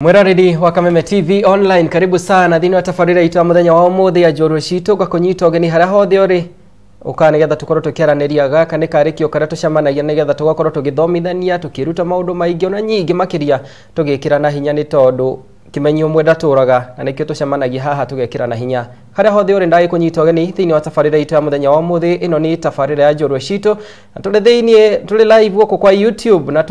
Mwiroreri wa Kameme TV online, karibu sana thini wa tabarira itu ya muthenya wa umuthi ya njorua citu ngakunyita ugeni haria hothe uri uka nigetha tukorwo tukiaraniria. Gaka ni karikio karia tucemanagia nigetha tugakorwo tugithomithania, tukiruta maundu maingi ona nyingi makiria, tugikirana hinya ni tondu kimenyi umwe ndaturaga, na nikio tucemanagia haha tugekirana hinya. Haria hothe uri ndagikunyita ugeni thiini wa tabarira itu ya muthenya wa umuthi. Ino ni tabarira ya njorua citu na turi thiini, turi live guku kwa YouTube na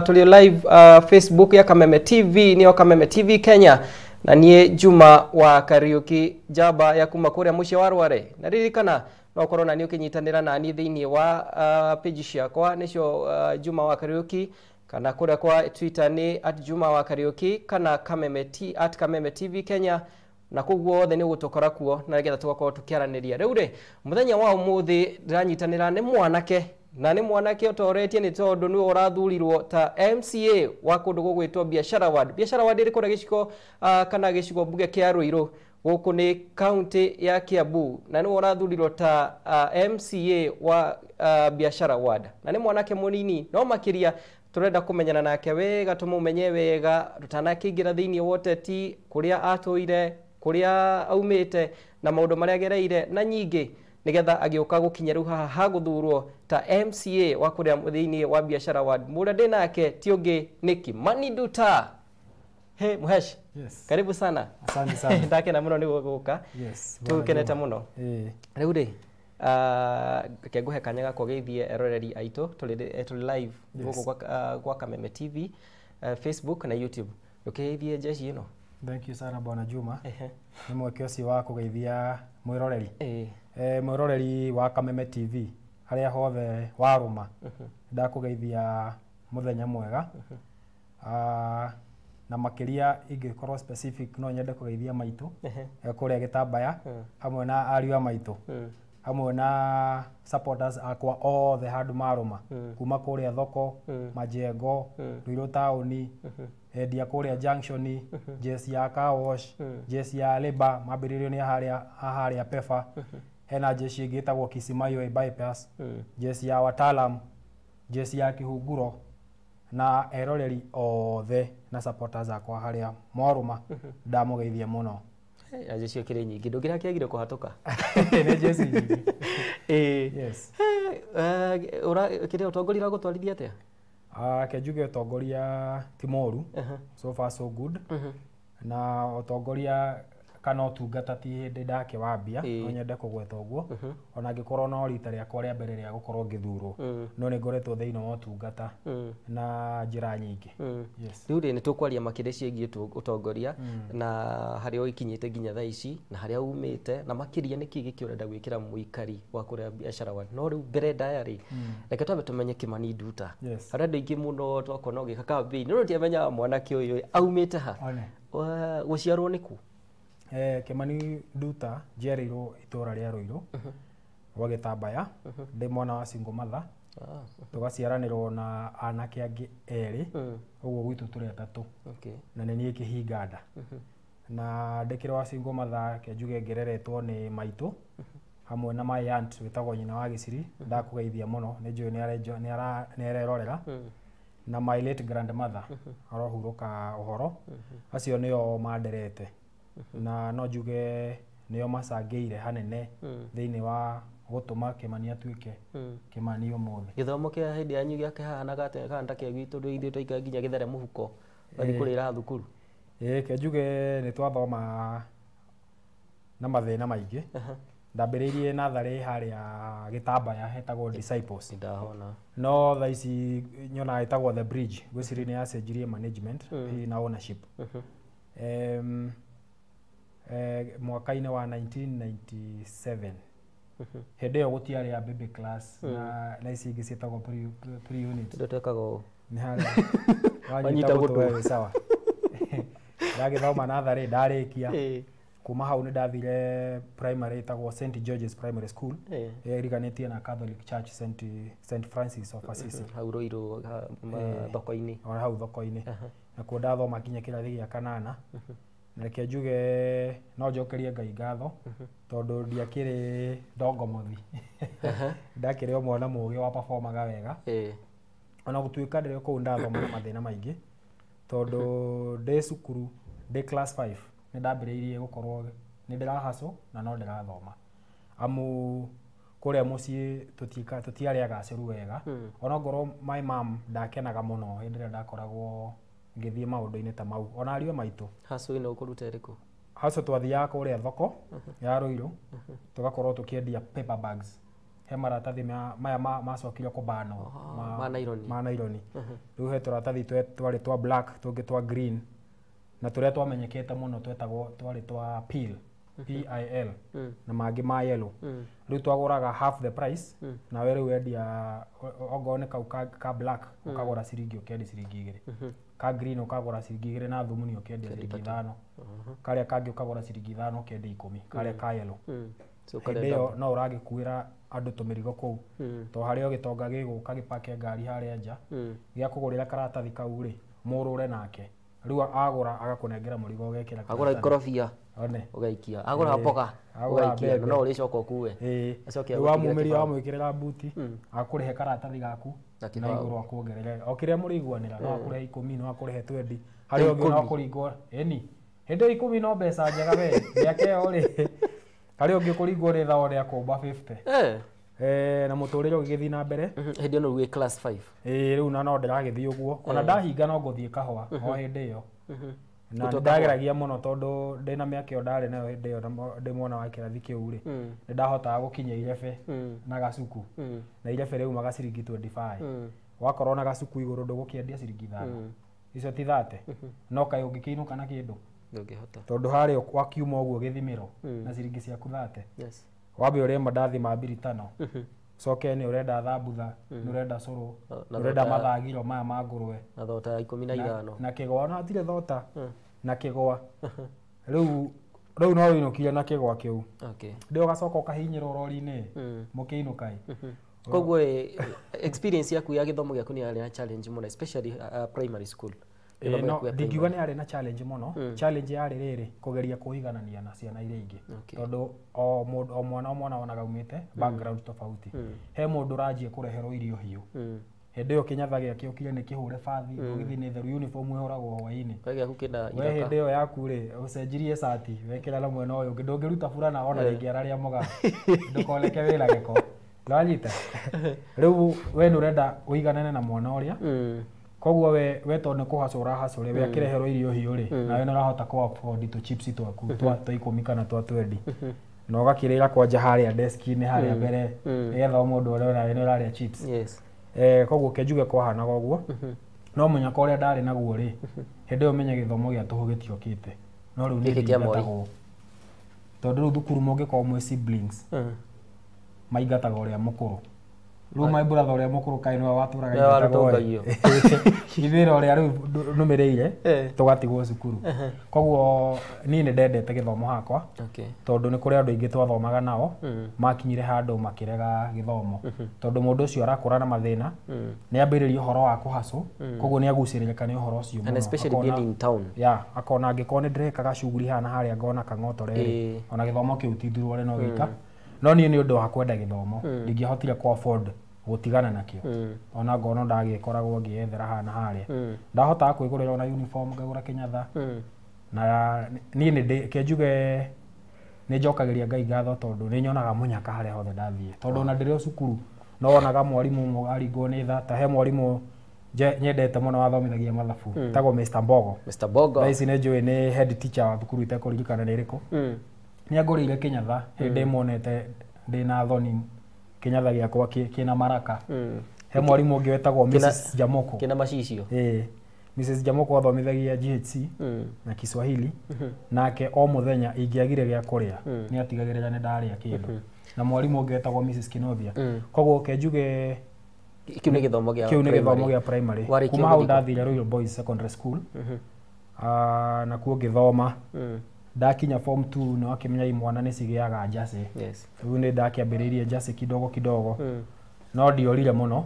turi live Facebook ya Kameme TV, niyo Kameme TV Kenya, na nie Juma wa Kariuki njamba ya kuma kuria muciĩ wa Rware. Na ririkana no ũkorwo na niĩ ũkĩnyitanĩra nani thĩinĩ wa page ciakwa, nĩcio Juma wa Kariuki, kana kũrĩa kwa Twitter nĩ @JumaWaKariuki kana Kameme T, @KamemeTV Kenya, na koguo othe nĩ ũgũtũkora kuo na nĩgetha tũgakorwo tũkĩaranĩria. Rĩu rĩ, mũthenya wa ũmũthĩ ndĩranyitanĩra nĩ mwanake, na nĩ mwanake ũtoretie nĩ tondũ nĩwe ũrathurirwo ta MCA wa kũndũ gũgwĩtwo Biashara Ward. Biashara Ward ĩrĩ kũrĩa gĩcigo kana gĩcigo mbunge kĩa Ruiru, gũkũ nĩ kaunti ya Kiambu, na nĩwe ũrathurirwo ta MCA wa Biashara Ward, na nĩ mwanake mũnini no makĩria turenda kũmenyana nake wega, tũmũmenye wega tũtanakĩingĩra thĩinĩ wa ũteti, kũrĩa atũire, kũrĩa aumĩte na maũndũ marĩa agereire na nyingĩ, nigetha agĩũka gũkinya rĩu haha ha gũthurwo ta MCA wa kũrĩa thĩinĩ wa Biashara Ward. Mũrĩa ndĩ nake ti ũngĩ nĩ Kimani Nduta. He Muhesh. Yes. Karibu sana. Asante sana. Ndakena mũno nĩ gũka. Yes. Tũkenete mũno. Eh. Rĩu rĩ, reke ngũhe kanya ga kũgeithie eroreri aitũ. Tũrĩ live gũkũ kwa Kameme TV, Facebook na YouTube. Ndũkĩgeithie jeshi ĩno. Thank you sana, Bwana Juma. Ehe. Nĩ mweke ũcio wa kũgeithia mwĩroreri. Eh. Mwĩroreri wa Kameme TV harĩa hothe warũma. Ndakũgeithia mũthenya mwega. Na makĩria ingĩkorwo specific, no nyende kũgeithia maitũ kũrĩa Gĩtambaya, hamwe na ariũ a maitũ, hamwe na supporters akwa othe handũ marũma, kuma kũrĩa thoko, Majengo, Ruiru taũni, endia kũrĩa junction, jesi ya car wash, jesi ya labour mambĩrĩrio nĩ harĩa Pefa, hena jesi ĩngĩ ĩtagwo Kisimayo bypass, jesi ya wataalam, jesi ya Kĩhunguro, na eroreri othe na supporters akwa harĩa mwarũma, ndamũgeithia mũno. Na jeshi ĩkĩrĩ nyingĩ, ndũngĩrakĩagire kũhatũka. Nĩ jesi nyingĩ. Ĩĩ. Yes. Kĩrĩa ũtongoria ũragũtwarithia atĩa? Reke njuge ũtongoria ti moru, so far so good. Na ũtongoria kana ũtungata ti hĩndĩ ndakĩwambia, no nyende kũgweta ũguo, ona angĩkorwo no rita rĩakwa rĩa mbere rĩa gũkorwo ngĩthurwo, no nĩ ngoretwo thĩinĩ wa ũtungata na njĩra nyingĩ. Yes. Rĩu rĩ, nĩ tũkwaria makĩria ciĩgiĩ ũtongoria na harĩa ũikinyĩte nginya thaa ici na harĩa umĩte, na makĩria nĩkĩ gĩkĩ ũrenda gwĩkĩra mũikari wa kũrĩa Biashara Ward. No rĩu mbere ndaya rĩ, reke twambe tũmenye Kimani Nduta. Yes. Harĩa andũ aingĩ mũno twakona ũgĩka campaign, no tũtiamenyaga mwanake ũyũ aumĩte ha. One. Gũciarwo nĩ kũ? Kimani Nduta njiarĩirwo itũra rĩa Ruiru gwa Gĩtambaya, ndĩ mwana wa single mother. Tũgaciaranĩrwo na anake angĩ erĩ, ũguo gwitũ tũrĩ atatũ, na nĩ niĩ kĩhinga nda. Na ndĩkĩrĩ wa single mother, reke njuge ngereretwo nĩ maitũ hamwe na my aunt wĩtagwo nyina wa Gĩciri, ndakũgeithia mũno, nĩ njũĩ nĩ arerorera, na my late grandmother arohurũka ũhoro. Acio nĩo manderete na no njuge nĩo macangĩire hanene thĩinĩ wa gũtũma Kĩmani atuĩke Kĩmani ũmũthĩ. Gĩthomo kĩa hĩndĩ yanyu gĩakĩhanaga atĩa, kana ta kĩa gwitũ ithuĩ twaikara nginya gĩthere mũhuko ũgathiĩ kũrĩra thukuru? Ĩĩ, reke njuge nĩ twathoma na mathĩna maingĩ. Ndambĩrĩirie natharĩ harĩa Gĩtambaya hetagwo Disciples. Ndahona. No thaa ici nyonaga ĩtagwo The Bridge, ngwĩciria nĩ yacenjirie management hihi na ownership. Mwaka-inĩ wa 1997, hĩndĩ ĩyo gũtiarĩ ya baby class na ici ingĩ ciĩtagwo pre unit. Ndio twekaga ũũ. Nĩ harĩa wanyita wanyita gũtũ. Gũtũ wewe sawa. Ndagĩthoma natharĩ ndarĩkia. Kuma hau nĩ ndathire primary ĩtagwo St George's Primary School, ĩriganĩtie na Catholic Church St Francis of Assisi. Hau Ruiru thoko-inĩ. Ona hau thoko-inĩ nakuo ndathoma nginya kĩrathi gĩa kanana. Na reke njuge no njokerie Ngai ngatho tondũ ndiakĩrĩ ndongomothi, ndakĩrĩ o mwana mũgĩ wa performaga wega. Ona gũtuĩka ndĩrĩ kũu ndathoma na mathĩna maingĩ. Tondũ ndĩ cukuru ndĩ class 5 nĩ ndambĩrĩirie gũkorwo nĩ ndĩrahacũ na no ndĩrathoma. Amu kũrĩa mũciĩ tũtiarĩ agacĩru wega. Ona ngorwo my mom ndakenaga mũno hĩndĩ ĩrĩa ndakoragwo ngĩthiĩ maũndũ-inĩ ta mau, ona ariũ a maitũ. Hustle ĩno ũkũruta ĩrĩkũ? Hustle twathiaga kũrĩa thoko ya Ruiru, tũgakorwo tũkĩendia paper bags. He maratathi maya macokire kũbanwo. Ma naironi. Ma naironi. Rĩu he tũratathi twarĩ twa black, tũngĩ twa green, na tũrĩa twamenyekete mũno twetagwo twarĩ twa pil, PIL, na mangĩ ma yellow. Rĩu twagũraga half the price, nawe rĩu wendia ongorwo nĩ kau ka black ũkagũra ciringi ũkendia ciringi 2, ka green ũkagũra ciringi 2 na thumuni ũkendia ciringi 5, karĩa kangĩ ũkagũra ciringi 5 ũkendia 10, karĩa ka yellow. So hĩndĩ ũkarĩa ĩyo no ũragĩkuĩra andũ tũmĩrigo kũu, to harĩa o gĩtonga gĩgũka gĩpake ngari harĩa nja, gĩa kũgũrĩra karatathi kau rĩ, mũrũre nake. Rĩu agũra agakũnengera mũrigo ũgekĩra agũra karatathi. Ikorobia One. ũgaikia, agũra mboga agũra ũgaikia, mbembe. no ũrĩcoka ũkue. Acoke Rĩu agũtigĩre wamumĩria kĩbaũ. Wamwĩkĩrĩra buti, akũrĩhe karatathi gaku na na kĩbaũ. Igũrũ akuongerere o kĩrĩa mũrĩiguanĩra, no akũrĩhe 10, no akũrĩhe 20, harĩa ũngĩ no 10? Kũringwo ĩni hĩndĩ ĩyo 10 no mbeca njega we mĩaka ĩyo rĩ, harĩa ũngĩ kũringwo nĩ thao nĩ akũmba 50. Na mũtũrĩre ũgĩgĩthiĩ na mbere. Hĩndĩ ĩyo no wĩ class 5? Ĩĩ, rĩu na no ndĩragĩthiĩ ũguo, ona ndahinga no ngũthiĩ kahũa o hĩndĩ ĩyo na Gũtua ndageragia mũno tondũ ndĩna mĩaka ĩyo ndarĩ nayo hĩndĩ ĩyo na ndĩ mwana wa kĩrathi kĩu rĩ, nĩ ndahotaga gũkinyia irebe na gacuku, na irebe rĩumaga ciringi 25. Wakorwo na gacuku igũrũ ndũgũkĩendia ciringi 5, icio ti 30, no kaĩ ũngĩkĩinũka na kĩndũ? Ndũngĩhota. Tondũ harĩa wakiuma ũguo gĩthimĩro na ciringi ciaku 30, wambe ũrĩe mandathi ma 5,000, coke nĩ ũrenda thambutha, nĩ ũrenda cũrũ, na nĩ ũrenda thota- mathagiro maya ma ngũrwe, na thota ya 15. Na kĩgwa, na hatirĩ thota na kĩgwa. Rĩu no wĩinũkire na kĩgwa kĩu. Ndĩ ũgacoka ũkahinyĩrwo rori-inĩ mũkĩinũka ĩ. Koguo experience yaku ya gĩthomo gĩaku nĩ yarĩ na challenge mũno, especially primary school. Gĩthomo No gĩaku gĩa ndingiuga primary. nĩ yarĩ na challenge mũno. Challenge yarĩ rĩrĩ, kũgeria kũiganania na ciana iria ingĩ, tondũ o mũndũ, o mwana, o mwana wonaga aumĩte background tofauti. He mũndũ ũranjia kũreherwo irio hiũ, hĩndĩ ĩyo kĩnyatha gĩake ũkire nĩ kĩhũre bathi, ũgĩthiĩ nĩ theru, uniform ĩhũragwo hwaĩ-inĩ. We gĩaku kĩna We iraka. hĩndĩ ĩyo yaku rĩ, ũcenjirie cati wekĩra na mwena ũyũ ũngĩ, ndũngĩruta burana ona rĩngĩ ara rĩa mũgaa ndũkoneke wĩna gĩko, nĩwanyita? Rĩu we nĩ ũrenda ũiganane na mwana ũrĩa, koguo we tondũ nĩ kũhacũ ũrahacũ rĩ, we akĩreherwo irio hiũ rĩ, nawe nĩ ũrahota kũ afford tũ chips twaku twa 10 kana twa 20, na ũgakĩrĩra kwanja harĩa deski-inĩ harĩa mbere, nĩgetha o mũndũ ũrĩa nawe nĩ ũrarĩa chips. Koguo ke njuge kwahanaga ũguo, no mũnyaka ũrĩa ndarĩ naguo rĩ, hĩndĩ ĩyo menye gĩthomo gĩa tũhũ gĩtiokĩte, no rĩu nĩ Gĩkĩ kĩa Moi. ndingatagwo tondũ rĩu thukuru mũngĩkorwo mwĩ siblings, maingataga ũrĩa mũkũrũ. Rĩu my brother ũrĩa mũkũrũ kaĩ nĩwe watũraga Nĩwe aingatagwo ĩ. warũtũngagio. Ithuĩ na ũrĩa rĩu nũmĩrĩire tũgatigwo cukuru. Koguo niĩ nĩ ndendete gĩthomo hakwa, tondũ nĩ kũrĩ andũ aingĩ twathomaga nao makinyire handũ makĩrega gĩthomo, tondũ mũndũ ũcio arakũra na mathĩna, nĩ ambĩrĩria ũhoro wa kũhacũ, koguo nĩ agucĩrĩrĩka nĩ ũhoro ũcio And mũno. especially being in town. Ya, akona angĩkorwo nĩ ndĩrekaga shughuli haha na harĩa ngona kang'otore rĩ, ona gĩthomo kĩu ti thurore no gĩka. No niĩ nĩ ũndũ wa kwenda gĩthomo ndingĩahotire kũ afford gũtigana nakĩo, ona ngorwo ndagĩkoragwo ngĩyethera haha na harĩa, ndahotaga kwĩgũrĩra ona uniform, ngagũra kĩnyatha. Na niĩ nĩ ndĩ ke njuge nĩ njokagĩria Ngai ngatho tondũ nĩ nyonaga mũnyaka harĩa hothe ndathiĩ, tondũ ona ndĩrĩ o cukuru no wonaga mwarimũ ũmwe aringwo nĩ tha. Ta he mwarimũ nyendete mũno wathomithagia mathabu, etagwo Mr. Mbogo. Mr. Bogo. Thaa ici nĩ njũĩ nĩ head teacher wa thukuru itekũririkana nĩ ĩrĩkũ. Nĩ angũrĩire kĩnyatha hĩndĩ ĩmwe onete ndĩna thoni kĩnyatha gĩakwa kĩna maraka. He mwarimũ ũngĩ wetagwo Mrs. Jamoko. Kĩna macicio. Ĩĩ, Mrs. Jamoko athomithagia GHC na Kiswahili, nake o mũthenya ingĩagire gĩa kũrĩa nĩ atigagĩrĩra nĩ ndarĩa kĩndũ, na mwarimũ ũngĩ wetagwo Mrs. Kinovia. Koguo ke njuge Kĩu nĩ gĩthomo gĩa kĩu nĩ gĩthomo primary. gĩa primary. Warĩkia Kuma hau gũthiĩ kũ? Ndathire Royal Boys Secondary School. Ah, nakuo ngĩthoma, ndakinya form 2 nĩ wakĩmenya imwana nĩ cigĩaga njacĩ. Rĩu nĩ ndakĩambĩrĩirie njacĩ kidogo kidogo, no ndiorire mũno,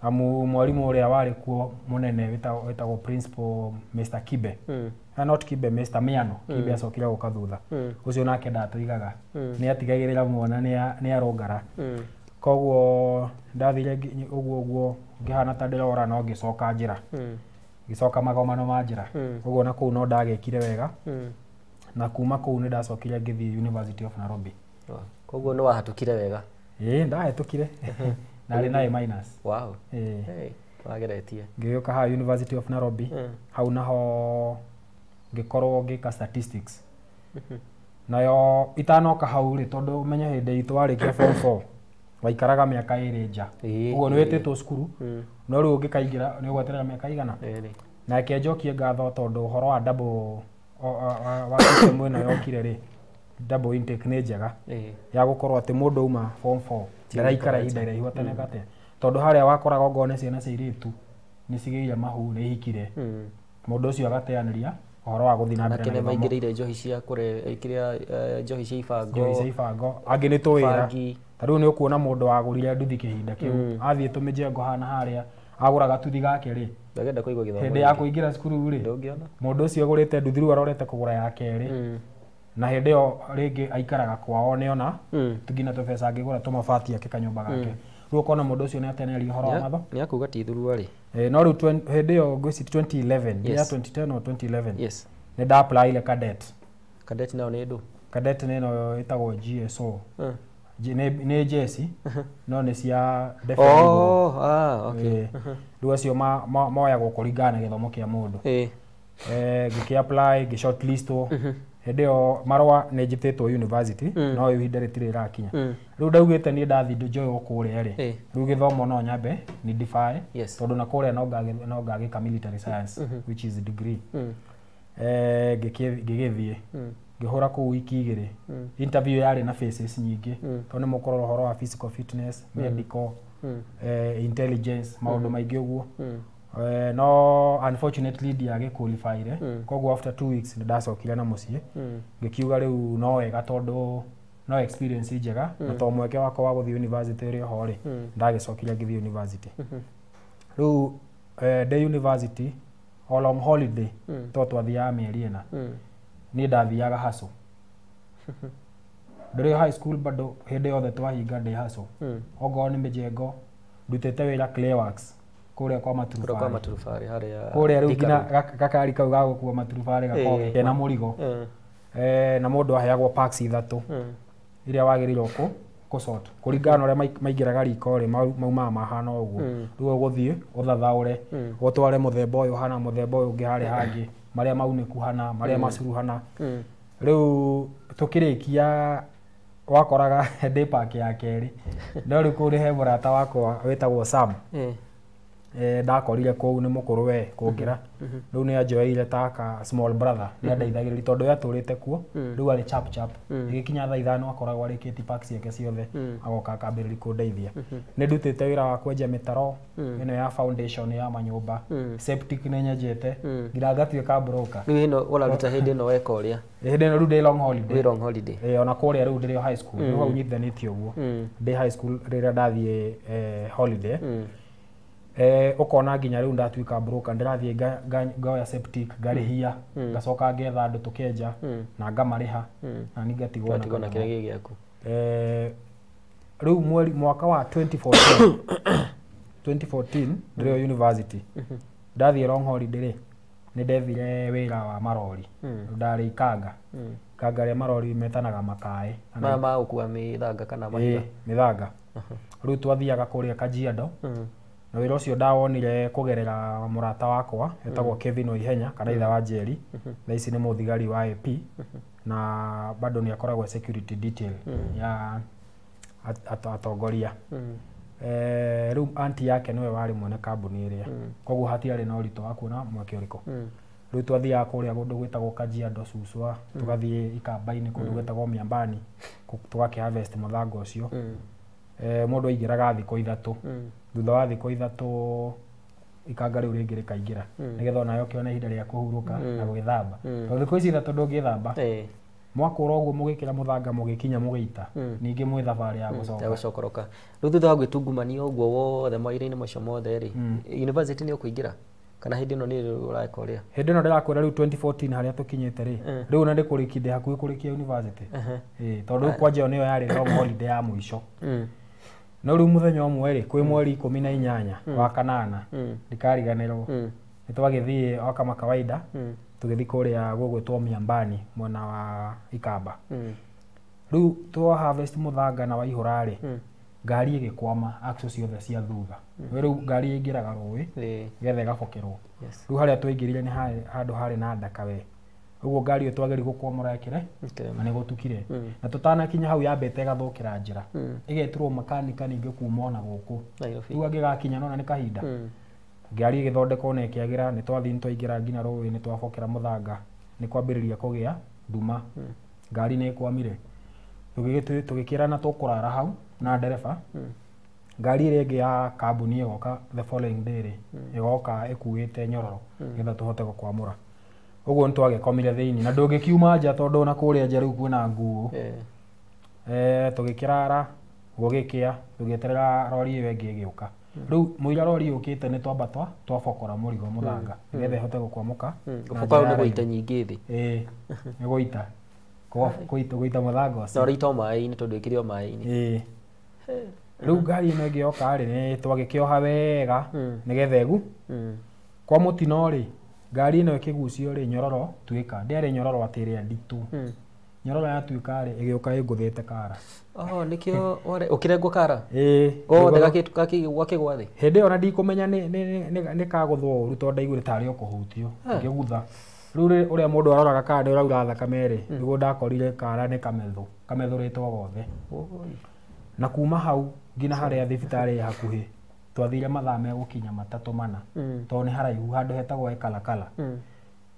amu mwarimũ ũrĩa warĩ kuo mũnene wĩtagwo principal Mr. Kibe. Ah, not Kibe, Mr. Miano. Kibe acokire gũka thutha. Ũcio nake ndatũigaga, nĩ atigagĩrĩra mwana nĩ arũngara. Koguo ndathire ũguo ũguo ngĩhana ta ndĩrora, no ngĩcoka njĩra. Ngĩcoka magomano ma njĩra. Ũguo na kũu no ndagĩkire wega. Na kuma kũu nĩ ndacokire ngĩthiĩ University of Nairobi. Koguo nĩ wahatũkire wega? Ĩĩ, ndahĩtũkire, ndarĩ na A minus. Wow. Ĩĩ. Hey, wageretie. Ngĩgĩũka haha University of Nairobi. Hau naho ngĩkorwo ngĩka statistics. Nayo itanoka hau rĩ, tondũ ũmenye hĩndĩ itũ warĩkia form 4 waikaraga mĩaka 2 nja. Ũguo nĩ wĩtĩtwo cukuru, no rĩu ũngĩkaingĩra nĩ ũgweterera mĩaka igana. 2. Nake njokie ngatho tondũ ũhoro wa double wa system ĩno yokire rĩ, double intake nĩ njega ya gũkorwo atĩ mũndũ auma form 4 ndaraikara ihinda iraihu atanekate, tondũ harĩa wakoraga ongorwo nĩ ciana cia airĩtu nĩ cigĩire mahu, nĩ ihikire, mũndũ ũcio agateanĩria ũhoro wa gũthiĩ na mbere Anake na nĩ gĩthomo. maingĩrĩire njohi cia kũre kĩrĩa, njohi cia ibango. Njohi cia ibango, angĩ nĩ tũwĩra. Bangi. Ta rĩu nĩ ũkuona mũndũ wagũrire nduthi kĩhinda kĩu, athiĩ tũmĩjengo hana harĩa agũra gatuthi gake rĩ, Ndagenda kũigua gĩthomo hĩndĩ ya kũingĩra cukuru rĩ, ndũngĩona. Mũndũ ũcio agũrĩte nduthi rĩu arorete kũgũra ya kerĩ, na hĩndĩ ĩyo rĩngĩ aikaraga kwao nĩona nginya tũbeca angĩgũra tũmabati ake kanyũmba gake. Rĩu ũkona mũndũ ũcio nĩ ateneria ũhoro wa matho. Nĩ akuga ti thurua rĩ. No rĩu hĩndĩ ĩyo ngwĩciria 2011, ya 2010 or 2011, nĩ nda apply cadet. Cadet nao nĩ ndũ? Cadet nĩ ĩno ĩtagwo GSO. Nĩ jeci no nĩ cia ndebe ya igũrũ. Oh, ah, okay. Ĩĩ. Rĩu acio moyagwo kũringana na gĩthomo kĩa mũndũ. Ngĩkĩ apply, ngĩ shortlistwo. Hĩndĩ ĩyo marũa nĩ njĩtĩtwo university, no ihinda rĩtirĩ rĩrakinya. Rĩu ndaugĩte niĩ ndathiĩ njoywo kũrĩa rĩ, rĩu gĩthomo no nyambe ni defy, tondũ na kũrĩa no ngagĩka military science, which is degree. Ngĩgĩthiĩ ngĩhũra kũu wiki 2. Interview yarĩ na phases nyingĩ, tondũ nĩ mũkũrora ũhoro wa physical fitness, medical, intelligence, maũndũ maingĩ ũguo. No unfortunately ndiagĩ qualifyire. Koguo after 2 weeks nĩ ndacokire na mũciĩ, ngĩkiuga rĩu no wega tondũ no experience njega, na to mweke wakwa wa gũthiĩ university ũrĩ ho rĩ, ndagĩcokire ngĩthiĩ university. Rĩu ndĩ university o long holiday, to twathiaga mĩeri 4, niĩ ndathiaga hustle. Ndĩrĩ high school bado, hĩndĩ yothe twahinga ndĩ hustle. Ongorwo nĩ mĩjengo, ndutĩte wĩra Clayworks kũrĩa kwa Kũrĩa kwa maturubarĩ. Maturubarĩ harĩa Kũrĩa rĩu Thika nginya Road. gakari kau ga gũkua maturubarĩ gakoragwo kena mũrigo. Na mũndũ aheagwo packs 3 iria wagĩrĩirwo kũ sort kũringana na ũrĩa maingĩraga riko rĩ, maumaga mahana ũguo. Rĩu ũgũthiĩ ũthathaũre, ũtware mũthemba ũyũ hana, mũthemba ũyũ ũngĩ harĩa hangĩ, marĩa maunĩku hana, marĩa macuru hana. Rĩu tũkĩrĩkia wakoraga ndĩ pack ya kerĩ, no rĩu kũu nĩ he mũrata wakwa wĩtagwo Sam. Ndakorire kũu nĩ mũkũrũ we kũngĩra, rĩu nĩ anjoeire ta ka small brother, nĩ andeithagĩrĩria tondũ we atũrĩte kuo. Rĩu arĩ chap chap, ĩgĩkinya thaa 5 akoragwo arĩkĩtie pack ciake ciothe, agoka akambĩrĩria kũndeithia. Nĩ ndutĩte wĩra wa kwenja mĩtaro ĩno ya foundation ya manyũmba, septic nĩ nyenjete nginya ngatuĩka broker. Rĩu ĩno ũraruta hĩndĩ ĩno weka ũrĩa? Hĩndĩ ĩno rĩu ndĩ long holiday. Wĩ long holiday. Ona kũrĩa rĩu ndĩrĩ o high school, rĩu hau nyitithanĩtie ũguo, ndĩ high school rĩrĩa ndathiĩ holiday. Ũkona nginya rĩu ndatuĩka broker, ndĩrathiĩ ngoya septic ngarĩhia, ngacoka ngetha andũ tũkenja na ngamarĩha na niĩ ngatigwo na Ũgatigwo na kanyamũ. kĩrĩa gĩ gĩaku. Rĩu mweri mwaka wa 2014 ndĩrĩ o university, ndathiĩ long holiday rĩ, nĩ ndethire wĩra wa marori. Ndarĩ ikanga, ikanga rĩa marori metanaga makaĩ. Maya ma gũkua mĩthanga kana mahiga? Ĩĩ, mĩthanga. Rĩu twathiaga kũrĩa Kajiado, na wĩra ũcio ndawonire kũgerera mũrata wakwa etagwo Kevin Waihenya kana ithe wa Njeri. Thaa ici nĩ mũthigari wa AP na bado nĩ akoragwo security detail ya atongoria. Rĩu anti yake nĩwe warĩ mwene kambuni ĩrĩa, koguo hatiarĩ na ũritũ wa kuona mweke ũrĩkũ. Rĩu twathiaga kũrĩa kũndũ gwĩtagwo Kajiado Suswa, tũgathiĩ ikamba-inĩ kũndũ gwĩtagwo Miambani, tũgakĩ harvest mũthanga ũcio. Mũndũ aingĩraga thikũ 3. Thutha wa thikũ 3 ikanga rĩu rĩngĩ rĩkaingĩra, nĩgetha onawe ũkĩone ihinda rĩa kũhurũka na gwĩthamba, tondũ thikũ ici 3 ndũngĩthamba. Mwakũra ũguo mũgĩkĩra mũthanga, mũgĩkinya mũgĩita, ningĩ mwĩ thabarĩ ya gũcoka. Ya gũcokoroka. Rĩu thutha wa gwĩtungumania ũguo wothe mawĩra-inĩ macio mothe rĩ, university nĩ ũkũingĩra kana hĩndĩ ĩno nĩ ũreka ũrĩa? Hĩndĩ ĩno ndĩrakwĩra rĩu 2014 harĩa tũkinyĩte rĩ, rĩu ona ndĩkũrĩkia, ndĩ hakuhĩ kũrĩkia university. Ĩĩ, tondũ rĩu kwanja ĩyo nĩyo yarĩ long holiday ya mũico. No rĩu mũthenya ũmwe rĩ, kwĩ mweri 18 wa kanana, ndikariganĩrwo. Nĩ twagĩthiĩ o kama kawaida, tũgĩthiĩ kũrĩa gũgwĩtwo Miambani mwena wa Ikamba. Rĩu twa harvest mũthanga na waihũra rĩ, ngari ĩgĩkwama axle ciothe cia thutha. Rĩu ngari ĩingĩraga rũĩ nĩgetha ĩgabokerwo. Rĩu harĩa twaingĩrire nĩ handũ harĩ na ndaka we. Ũguo ngari ĩyo twagĩrĩirwo gũkwamũra ĩkĩre na nĩ gũtukire. Na tũtanakinya hau yambĩte ĩgathũkĩra njĩra. Ĩgetirwo makanika ningĩ kuma ona gũkũ. Rĩu angĩgakinya nona nĩ kahinda. Ngari ĩgĩthondekwo na ĩkĩagĩra, nĩ twathiĩ nĩ twaingĩra nginya rũĩ, nĩ twabokera mũthanga, nĩ kwambĩrĩria kũgĩa nduma. Ngari nĩ ĩkwamire. Tũgĩkĩrana tũkũrara hau na ndereba. Ngari ĩrĩa ĩngĩ ya kambuni ĩgoka the following day rĩ, ĩgoka ĩkuĩte nyororo nĩgetha tũhote gũkwamũra. Ũguo nĩ twagĩkomire thĩinĩ na ndũngĩkiuma nja tondũ ona kũrĩa nja rĩu kwĩna nguo. Tũgĩkĩrara gũgĩkĩa, tũgĩeterera rori ĩyo ĩngĩ ĩgĩũka. Rĩu mũira rori yũkĩte nĩ twamba twabokora mũrigo mũthanga nĩgetha ĩhote gũkwamũka. Gũbokora nĩ gũita nyingĩ thĩ. Ĩĩ, nĩ gũita. Gũita mũthanga ũcio. Na ũraita o maĩ-inĩ tondũ ĩkĩrĩ o maĩ-inĩ. Ĩĩ. Rĩu ngari ĩno ĩngĩ yoka rĩ, nĩ twagĩkĩoha wega nĩgetha ĩgu. Kwa mũtino rĩ, ngari ĩno ĩkĩgucio rĩ, nyororo tuĩka. Ndĩarĩ nyororo atĩ ĩrĩa nditũ. Nyororo yatuĩka rĩ, ĩgĩũka ĩngũthĩte kara. Oh, nĩkĩo ũkĩrengwo kara? Ĩĩ. Gothe gakĩgwa thĩ? Hĩndĩ ĩyo ona ndikũmenya nĩ kagũthwo ũru tondũ ndaiguire tarĩ o kũhutio. Ngĩgutha. Rĩu ũrĩa mũndũ aroraga kana nĩ ũraura thakame rĩ, nĩguo ndakorire kara nĩ kamethũ, kamethũrĩtwo gothe. Na kuma hau nginya harĩa thibitarĩ ĩ hakuhĩ, twathire mathaa megũkinya 3 4, tondũ nĩ haraihu handũ hetagwo Ekalakala.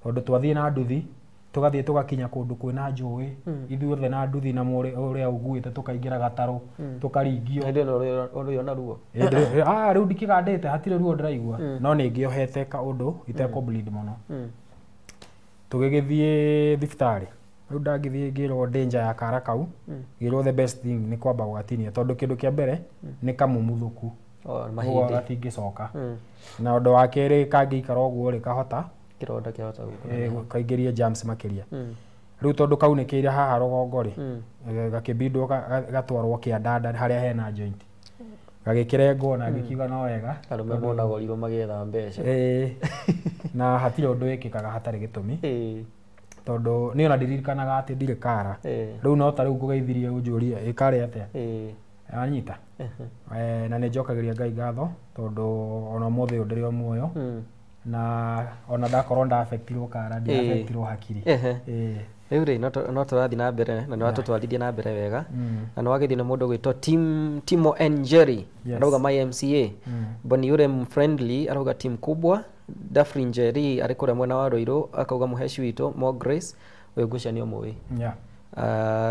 Tondũ twathiĩ na nduthi, tũgathiĩ tũgakinya kũndũ kwĩna njũĩ, ithuothe na nduthi na ũrĩa ũguĩte tũkaingĩra gatarũ, tũkaringio. Hĩndĩ ĩno ũrĩ ona ruo? Rĩu ndikĩgandĩte, hatirĩ ruo ndĩraigua, no nĩ ngĩohete kaũndũ itekũ bleed mũno. Tũgĩgĩthiĩ thibitarĩ. Rĩu ndangĩthiĩ ngĩrwo ndĩ nja ya kara kau, ngĩrwo the best thing nĩ kwamba gũgatinia tondũ kĩndũ kĩa mbere nĩ kamumuthũku. Ũguo gatingĩcoka. Na ũndũ wa kerĩ kangĩikara ũguo rĩ, kahota kĩronda kĩahota gũkũra. Kaingĩrie germs makĩria. Rĩu tondũ kaunĩkĩire haha rũgongo rĩ, gakĩbindwo gatwarwo kĩandanda harĩa hena joint. Gagĩkĩrengwo na ngĩkiuga no wega. Arũme monagwo magĩetha mbeca. Na hatirĩ ũndũ wĩkĩkaga hatarĩ gĩtũmi. Tondũ niĩ ona ndiririkanaga atĩ ndirĩ kara. Rĩu no ta rĩu ngũgeithirie ũnjũrie ĩkarĩ atĩa. Anyita. Na nĩ njokagĩria Ngai ngatho tondũ ona ũmũthĩ ũyũ ndĩrĩ o muoyo. Na ona ndakorwo ndaafektirwo kara, ndiafektirwo hakiri. Rĩu rĩ, no tũrathiĩ na mbere na nĩ watũtwarithia na mbere wega. Na nĩ wagĩthiĩ na mũndũ ũgwĩtwo Timo Njeri, arauga my MCA. Boni yule friendly arauga team kubwa. Dafri Njeri arĩ kũrĩa mwena wa Ruiru akauga mũheshi witũ Mo Grace ũyũ ngwĩciria nĩ ũmũĩ.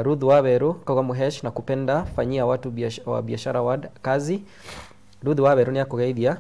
Ruth Waweru akauga mũheshi na kupenda fanyia watu wa biashara ward kazi. Ruth Waweru nĩ akũgeithia.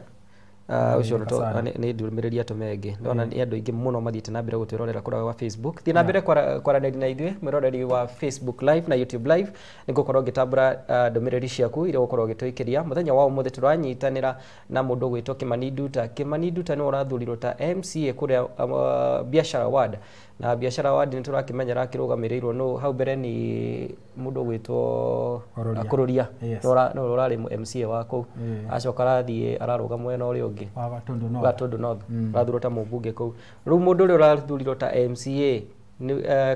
Ũcio nĩ ndũmĩrĩri atũme ĩngĩ. Ndona nĩ andũ aingĩ mũno mathiĩte na mbere gũtwĩrorera kũrĩa wa Facebook. Thiĩ na mbere kwaranĩria na ithuĩ mwĩroreri wa Facebook Live na YouTube Live nĩngũkorwo ngĩtambũra ndũmĩrĩri ciaku iria ũgũkorwo ũgĩtũikĩria. Mũthenya wa ũmũthĩ tũranyitanĩra na mũndũ ũgwĩtwo Kimani Nduta. Kimani Nduta nĩwe ũrathurirwo ta MCA kũrĩa Biashara Ward. Na Biashara Ward nĩ tũrakĩmenya arakĩrũgamĩrĩirwo nũ hau mbere nĩ mũndũ ũgwĩtwo Kũrũria. Nĩwe ũrarĩ MCA wa kũu. Acoka arathiĩ ararũga mwena ũrĩa ũngĩ wa Gatundu North. Arathurwo ta mũmbunge kũu. Rĩu mũndũ ũrĩa ũrathurirwo ta MCA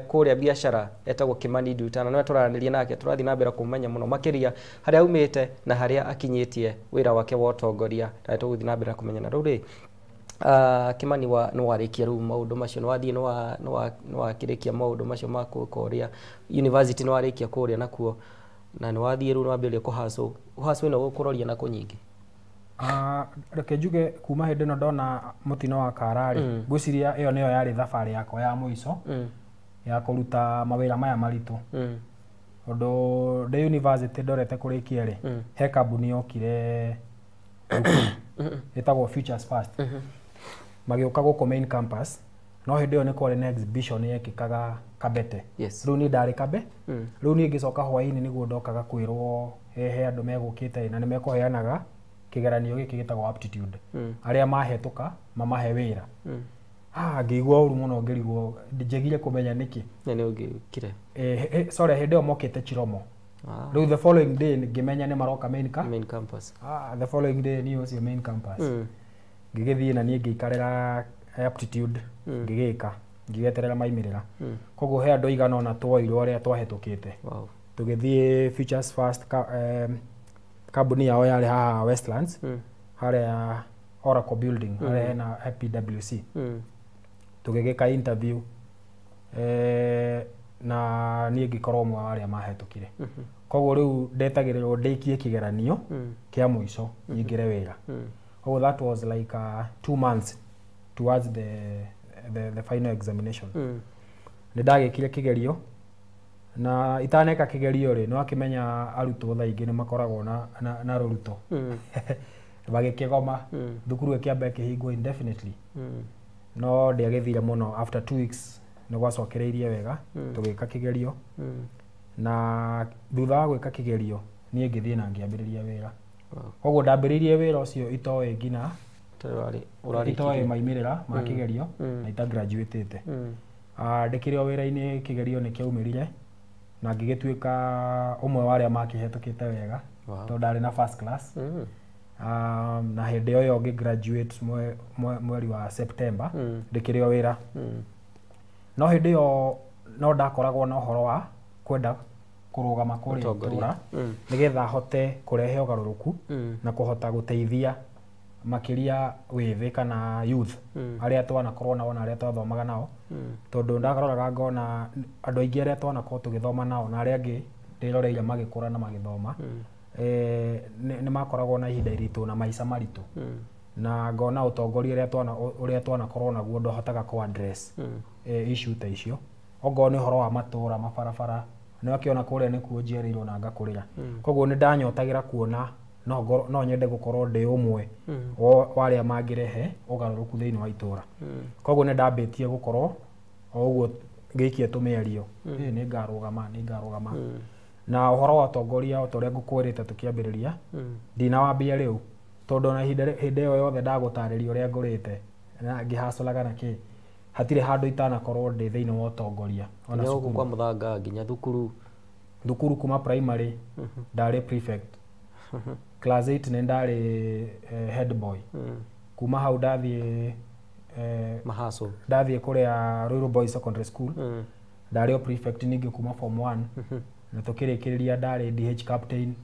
kũrĩa biashara etagwo Kimani Nduta na nĩwe tũraranĩria nake, tũrathiĩ na mbere kũmenya mũno makĩria harĩa aumĩte na harĩa akinyĩtie wĩra wake wa ũtongoria, na tũgũthiĩ na mbere kũmenyana. Rĩu rĩ, Kimani nĩ warĩkia rĩu maũndũ macio, nĩ wathiĩ nĩ wakĩrĩkia maũndũ macio ma kũrĩa university, nĩ warĩkia kũrĩa nakuo, na nĩ wathiĩ rĩu nĩ wambĩrĩria kũhacũ. Kũhacũ ĩno gũkũroria na kũ nyingĩ? Reke njuge kuma hĩndĩ ĩno ndona mũtino wa kara rĩ, ngwĩciria ĩyo nĩyo yarĩ thabarĩ yakwa ya mũico ya kũruta mawĩra maya maritũ. Tondũ ndĩ university ndorete kũrĩkia rĩ, he kambuni yokire ĩtagwo Futures First. Magĩũka gũkũ main campus, no hĩndĩ ĩyo nĩ kwarĩ na exhibition yekĩkaga Kabete. Rĩu niĩ ndarĩ Kabe. Rĩu niĩ ngĩcoka hwaĩ-inĩ nĩguo ndokaga kwĩrwo he andũ megũkĩte na nĩ mekũheanaga kĩgeranio gĩkĩ gĩtagwo aptitude. Arĩa mahetũka mamahe wĩra. Ngĩigua ũru mũno, ngĩrigwo njegire kũmenya nĩkĩ. Nĩ ũngĩkire? Sorry, hĩndĩ ĩyo mokĩte Chiromo. Rĩu the following day ngĩmenya nĩ maroka main campus. The following day niĩ ũcio main campus. Ngĩgĩthiĩ na niĩ ngĩikarĩra aptitude, ngĩgĩka, ngĩgeterera maimĩrĩra. Koguo he andũ aigana ũna tuoirwo arĩa twahĩtũkĩte. Wow. Tũgĩthiĩ Futures First, kambuni yao yarĩ haha Westlands, harĩa Oracle building, harĩa hena PwC. Tũgĩgĩka interview, na niĩ ngĩkorwo ũmwe wa arĩa mahĩtũkire. Koguo rĩu ndetagĩrĩrwo ndĩkie kĩgeranio kĩa mũico nyingĩre wĩra. Koguo that was like 2 months towards the final examination. Nĩ ndagĩkire kĩgerio, na itaneka kĩgerio rĩ, nĩ wakĩmenya arutwo thaa ingĩ nĩ makoragwo na rũruto, magĩkĩgoma, thukuru ĩkĩamba ĩkĩhingwo indefinitely. No ndĩagĩthire mũno, after 2 weeks nĩ gwacokereirie wega. Tũgĩka kĩgerio, na thutha wa gwĩka kĩgerio niĩ ngĩthiĩ na ngĩambĩrĩria wĩra. Koguo ndambĩrĩirie wĩra ũcio itoĩ nginya Ũtarĩ itoĩ ũrarĩkirie. maimĩrĩra ma kĩgerio na itagraduatĩte. Ndĩkĩrĩ o wĩra-inĩ, kĩgerio nĩ kĩaumĩrire na ngĩgĩtuĩka ũmwe wa arĩa makĩhetũkĩte wega, tondũ ndarĩ na first class. Na hĩndĩ ĩyo ngĩ graduate mweri wa September, ndĩkĩrĩ o wĩra. No hĩndĩ ĩyo no ndakoragwo na ũhoro wa kwenda kũrũgama kũrĩa Ũtongoria. itũra, nĩgetha hote kũrehe ũgarũrũku na kũhota gũteithia makĩria wĩthĩ kana youth arĩa twanakorwo nao na arĩa twathomaga nao, tondũ ndaroraga ngona andũ aingĩ arĩa twanakorwo tũgĩthoma nao na arĩa angĩ ndĩroreire magĩkũra na magĩthoma, nĩ makoragwo na ihinda iritũ na maica maritũ, na ngona ũtongoria ũrĩa twanakorwo naguo ndũhotaga kũ address issue ta icio, ongorwo nĩ ũhoro wa matũra, mabarabara. Nĩ wakĩona kũrĩa nĩkuo njiarĩirwo na ngakũrĩra. Koguo nĩ ndanyotagĩra kuona no nyende gũkorwo ndĩ ũmwe wa arĩa mangĩrehe ũgarũrũku thĩinĩ wa itũra. Koguo nĩ ndambĩtie gũkorwo o ũguo ngĩikia tũmĩario, nĩ ngarũgama, nĩ ngarũgama. Na ũhoro wa ũtongoria, o ta ũrĩa ngũkwĩrĩte tũkĩambĩrĩria, ndinawambia rĩu, tondũ ona ihinda hĩndĩ ĩyo yothe ndagũtarĩria ũrĩa ngũrĩte na ngĩhacũraga na kĩ, hatirĩ handũ itanakorwo ndĩ thĩinĩ wa ũtongoria ona Nginya gũkũ cukuru. Kwa mũthanga nginya thukuru. Thukuru kuma primary ndarĩ prefect, class 8 nĩ ndarĩ head boy. Kuma hau ndathiĩ mahaco, ndathiĩ kũrĩa Ruiru Boys Secondary School, ndarĩ o prefect ningĩ kuma form 1, na tũkĩrĩkĩrĩria ndarĩ DH captain.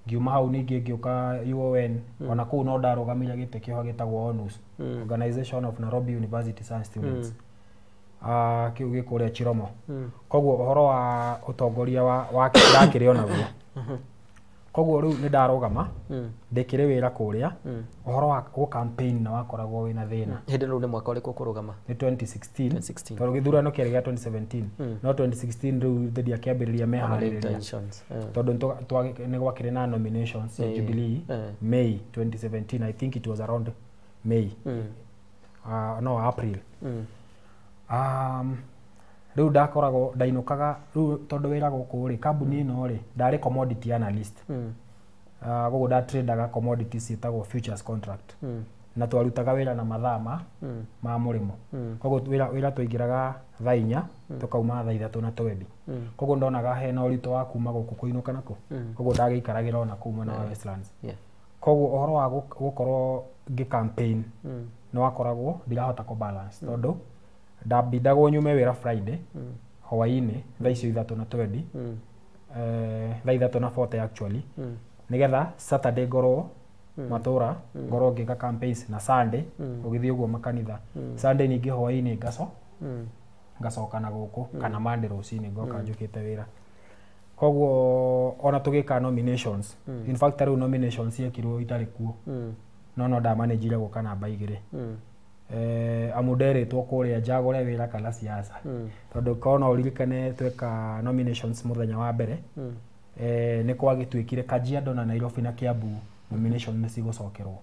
Ngiuma hau ningĩ ngĩũka UON, ona kũu no ndarũgamire gĩtĩ kĩho gĩtagwo ONUS, Organization of Nairobi University Science Students. Kĩu gĩ kũrĩa Chiromo. Koguo ũhoro wa ũtongoria wa ndakĩrĩ onaguo. Koguo rĩu nĩ ndarũgama, ndĩkĩrĩ wĩra kũrĩa, ũhoro wa gũ campaign na wakoragwo wĩna thĩna. Hĩndĩ rĩu nĩ mwaka ũrĩkũ kũrũgama? Nĩ 2016. 2016. Tondũ gĩthurano kĩarĩ gĩa 2017, no 2016 rĩu ndiakĩambĩrĩria meharĩrĩria, intentions. Tondũ nĩ gwakĩrĩ na nominations cia Jubilee May 2017. I think it was around May, no April. Rĩu ndakoragwo ndainũkaga rĩu, tondũ wĩra gũkũ rĩ, kambuni ĩno rĩ, ndarĩ commodity analyst. Koguo ndatradaga commodities ciĩtagwo futures contract, na twarutaga wĩra na mathaa ma mũrĩmo. Koguo wĩra twaingĩraga thaa 4, tũkauma thaa 3 na twendi. Koguo ndonaga hena ũritũ wa kuma gũkũ kũinũka nakũ. Koguo ndagĩikaragĩra ona kũu mwena wa Westlands. Koguo ũhoro wa gũkorwo ngĩ campaign nĩ wakoragwo ndirahota kũ balance, tondũ ndambindagwo nyume wĩra Friday hwaĩ-inĩ thaa icio 3 na twendi, thaa 3 na 40 actually, nĩgetha Saturday ngorwo matũra, ngorwo ngĩka campaigns, na Sunday ũgĩthiĩ ũguo makanitha. Sunday ningĩ hwaĩ-inĩ ngacoka na gũkũ, kana Monday rũcinĩ ngoka njũkĩte wĩra. Koguo ona tũgĩka nominations, in fact rĩu nominations ciekirwo itarĩ kuo, no ndamanĩnjire gũka namba 2, amu nderĩtwo kũrĩa njagũre wĩra kana siasa. Tondũ korwo no ũririkane tweka nominations mũthenya wa mbere, nĩ kwagĩtuĩkire Kajiado na Nairobi na Kiambu nomination nĩ cigũcokerwo,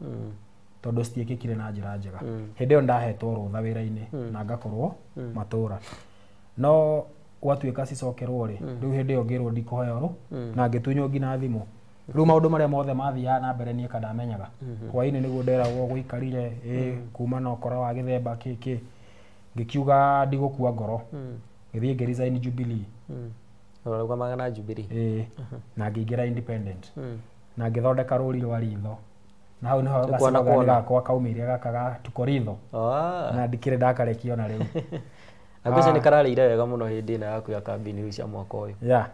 tondũ citiĩkĩkire na njĩra njega. Hĩndĩ ĩyo ndahetwo rũtha wĩra-inĩ na ngakorwo matũra, no gwatuĩka cicokerwo rĩ, rĩu hĩndĩ ĩyo ngĩrwo ndikũheo rũ, na ngĩtunywo nginya thimũ. Rĩu maũndũ marĩa mothe mathiaga na mbere niĩ kandamenyaga hwaĩ-inĩ nĩguo nderagwo gũikarire ĩ kuma na ũkora wa gĩthemba kĩ. Ngĩkiuga ndigũkua ngoro, ngĩthiĩ ngĩresign Jubilee. Ũrarũgamaga na Jubilee? Ĩ, na ngĩingĩra independent, na ngĩthondeka rũri rwa ritho. Na hau niho gacigani gakwa kaumĩire gaka ga tukoritho. Na ndikĩrĩ ndakarekia ona rĩu. Na ngwĩciria nĩ kararĩire wega mũno hĩndĩ ĩno yaku ya kambĩini rĩu cia mwaka ũyũ. Yeah.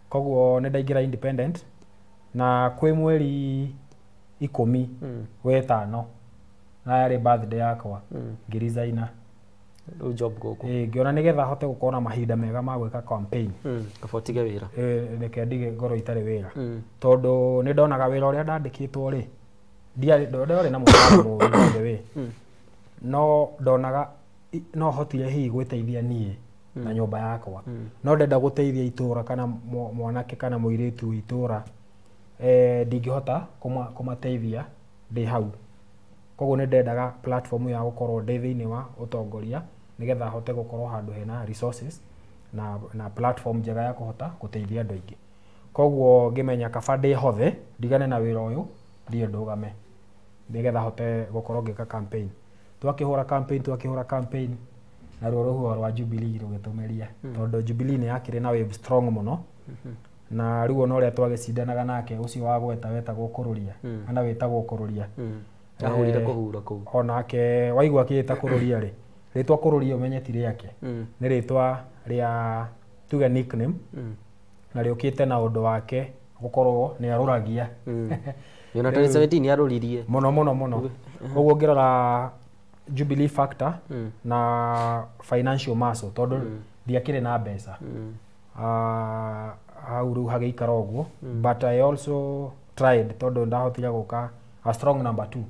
Koguo nĩ ndaingĩra independent na kwĩ mweri 10 wetano na yarĩ birthday yakwa ngĩresigna. Rĩu job gũkũ. Ngĩona nĩgetha hote gũkorwo na mahinda mega ma gwĩka campaign. Kaba ũtige wĩra. Reke ndige ngorwo itarĩ wĩra. Tondũ nĩ ndonaga wĩra ũrĩa ndandĩkĩtwo rĩ, ndiarĩ na mũcara mũũru by the way. No ndonaga no hotire hihi gwĩteithia niĩ na nyũmba yakwa. No ndenda gũteithia itũra kana mwanake kana mũirĩtu itũra, ndingĩhota kũmateithia ndĩ hau. Koguo nĩ ndendaga platform ya gũkorwo ndĩ thĩinĩ wa ũtongoria nĩgetha hote gũkorwo handũ hena resources na platform njega ya kũhota gũteithia andũ aingĩ. Koguo ngĩmenya kaba ndĩhothe ndigane na wĩra ũyũ thiĩ ndũgame nĩgetha hote gũkorwo ngĩka campaign. Twakĩhũra campaign naruo rũhuho rwa Jubilee rũgĩtũmeria tondũ Jubilee nĩ yakĩrĩ na wave strong mũno. Na rĩu ona ũrĩa twagĩcindanaga nake ũcio wa gweta wetagwo Kũrũria kana wĩtagwo Kũrũria. Ahũrire kũhura kũu. Onake waigua akĩĩta Kũrũria rĩ, rĩtwa Kũrũria ũmenye ti rĩake. Nĩ rĩtwa rĩa tuge nickname na rĩũkĩte na ũndũ wake gũkorwo nĩ arũragia. Ona 2017 nĩ arũririe. Mũno mũno mũno. Koguo ngĩrora Jubilee factor na financial muscle tondũ ndiakĩrĩ na mbeca. Hau rĩu hagĩikara ũguo. But I also tried tondũ ndahotire gũka a strong number 2.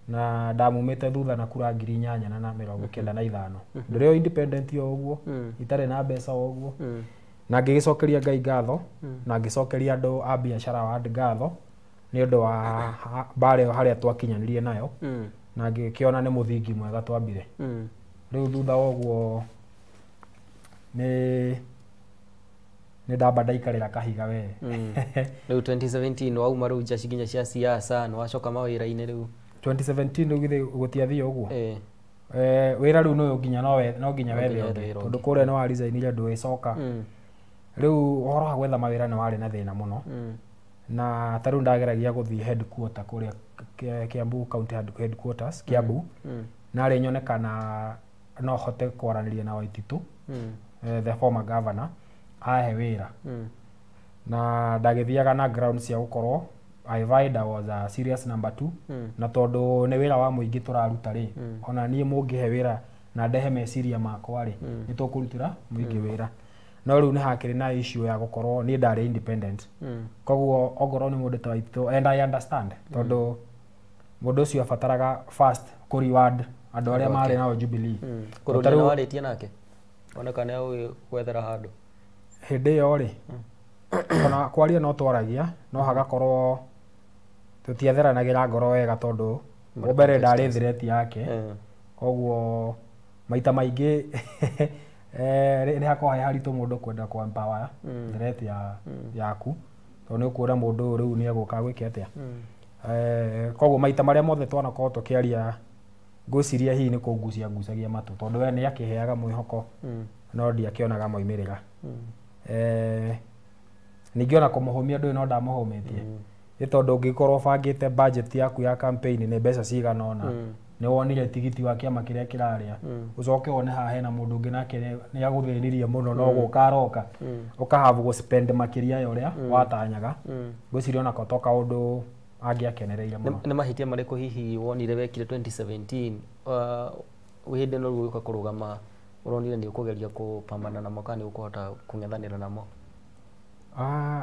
Na ndamumĩte thutha na kura 8,995. Ndĩrĩ o independent o ũguo, itarĩ na mbeca o ũguo. Na ngĩgĩcokeria Ngai ngatho, na ngĩcokeria andũ a biacara wa ngatho nĩ ũndũ wa mbara ĩyo harĩa twakinyanirie nayo. Na ngĩkĩona nĩ mũthingi mwega twambire. Rĩu thutha wa ũguo nĩ ndamba ndaikarĩra kahiga we. Rĩu 2017 wauma rĩu nja nginya cia siasa nĩ wacoka mawĩra-inĩ rĩu. 2017 rĩu githĩ gũtiathiĩ ũguo. Wĩra rĩu nĩ nginya no nginya wethe ũngĩ tondũ kũrĩa nĩ wa resignire ndũgĩcoka. Rĩu ũhoro wa gwetha mawĩra nĩ warĩ na thĩna mũno. Na ta rĩu ndageragia gũthiĩ headquarter kũrĩa Kiambu County headquarters Kiambu. Narĩ nyone kana no hote kwaranĩria na Waititu, the former governor, ahe wĩra. Na ndagĩthiaga na grounds cia gũkorwo I vied, I was a serious number 2. Na tondũ nĩ wĩra wa mũingĩ tũraruta rĩ, ona niĩ mũngĩhe wĩra na ndehe meciria makwa rĩ, nĩ tũkũrutĩra mũingĩ wĩra. No rĩu nĩ hakĩrĩ na issue ya gũkorwo niĩ ndarĩ independent. Koguo ongorwo nĩ mũndũ ta Waititu, and I understand tondũ mũndũ ũcio abataraga first kũ reward andũ arĩa marĩ nao Jubilee. Kũrũria nĩ warĩtie nake oneka nĩ agũgwethera handũ hĩndĩ ĩyo rĩ, ona kwaria no twaragia no hagakorwo tũtiatheranagĩra ngoro wega tondũ mbere ndarĩ threat yake. Koguo maita maingĩ nĩ hakoragwo he haritũ mũndũ kwenda kũ empower threat yaku tondũ nĩ ũkuona mũndũ ũyũ rĩu nĩ egũka gwĩke atĩa. Koguo maita marĩa mothe twanakorwo tũkĩaria ngwĩciria hihi nĩ kũngucia ngucagia matũ tondũ we nĩ akĩheaga mwĩhoko no ndiakĩonaga moimĩrĩra. Ningĩ ona kũmũhũmia ndũĩ no ndamũhũmĩtie. Nĩ tondũ ũngĩkorwo ũbangĩte budget yaku ya campaign nĩ mbeca cigana ũna, nĩ wonire tigiti wa kĩama kĩrĩa kĩrarĩa, ũcoke wone haha hena mũndũ ũngĩ nake nĩ agũthĩnirie mũno no gũka aroka, ũkahavu gũ spend makĩria ya ũrĩa watanyaga. Ngwĩciria onako to kaũndũ angĩakenereire mũno. Nĩ mahĩtia marĩkũ hihi wonire wekire 2017 hĩndĩ ĩno rĩu ũgĩũka kũrũgama ũronire nĩ ũkũgeria kũpambana namo kana nĩ ũkũhota kũng'ethanĩra namo?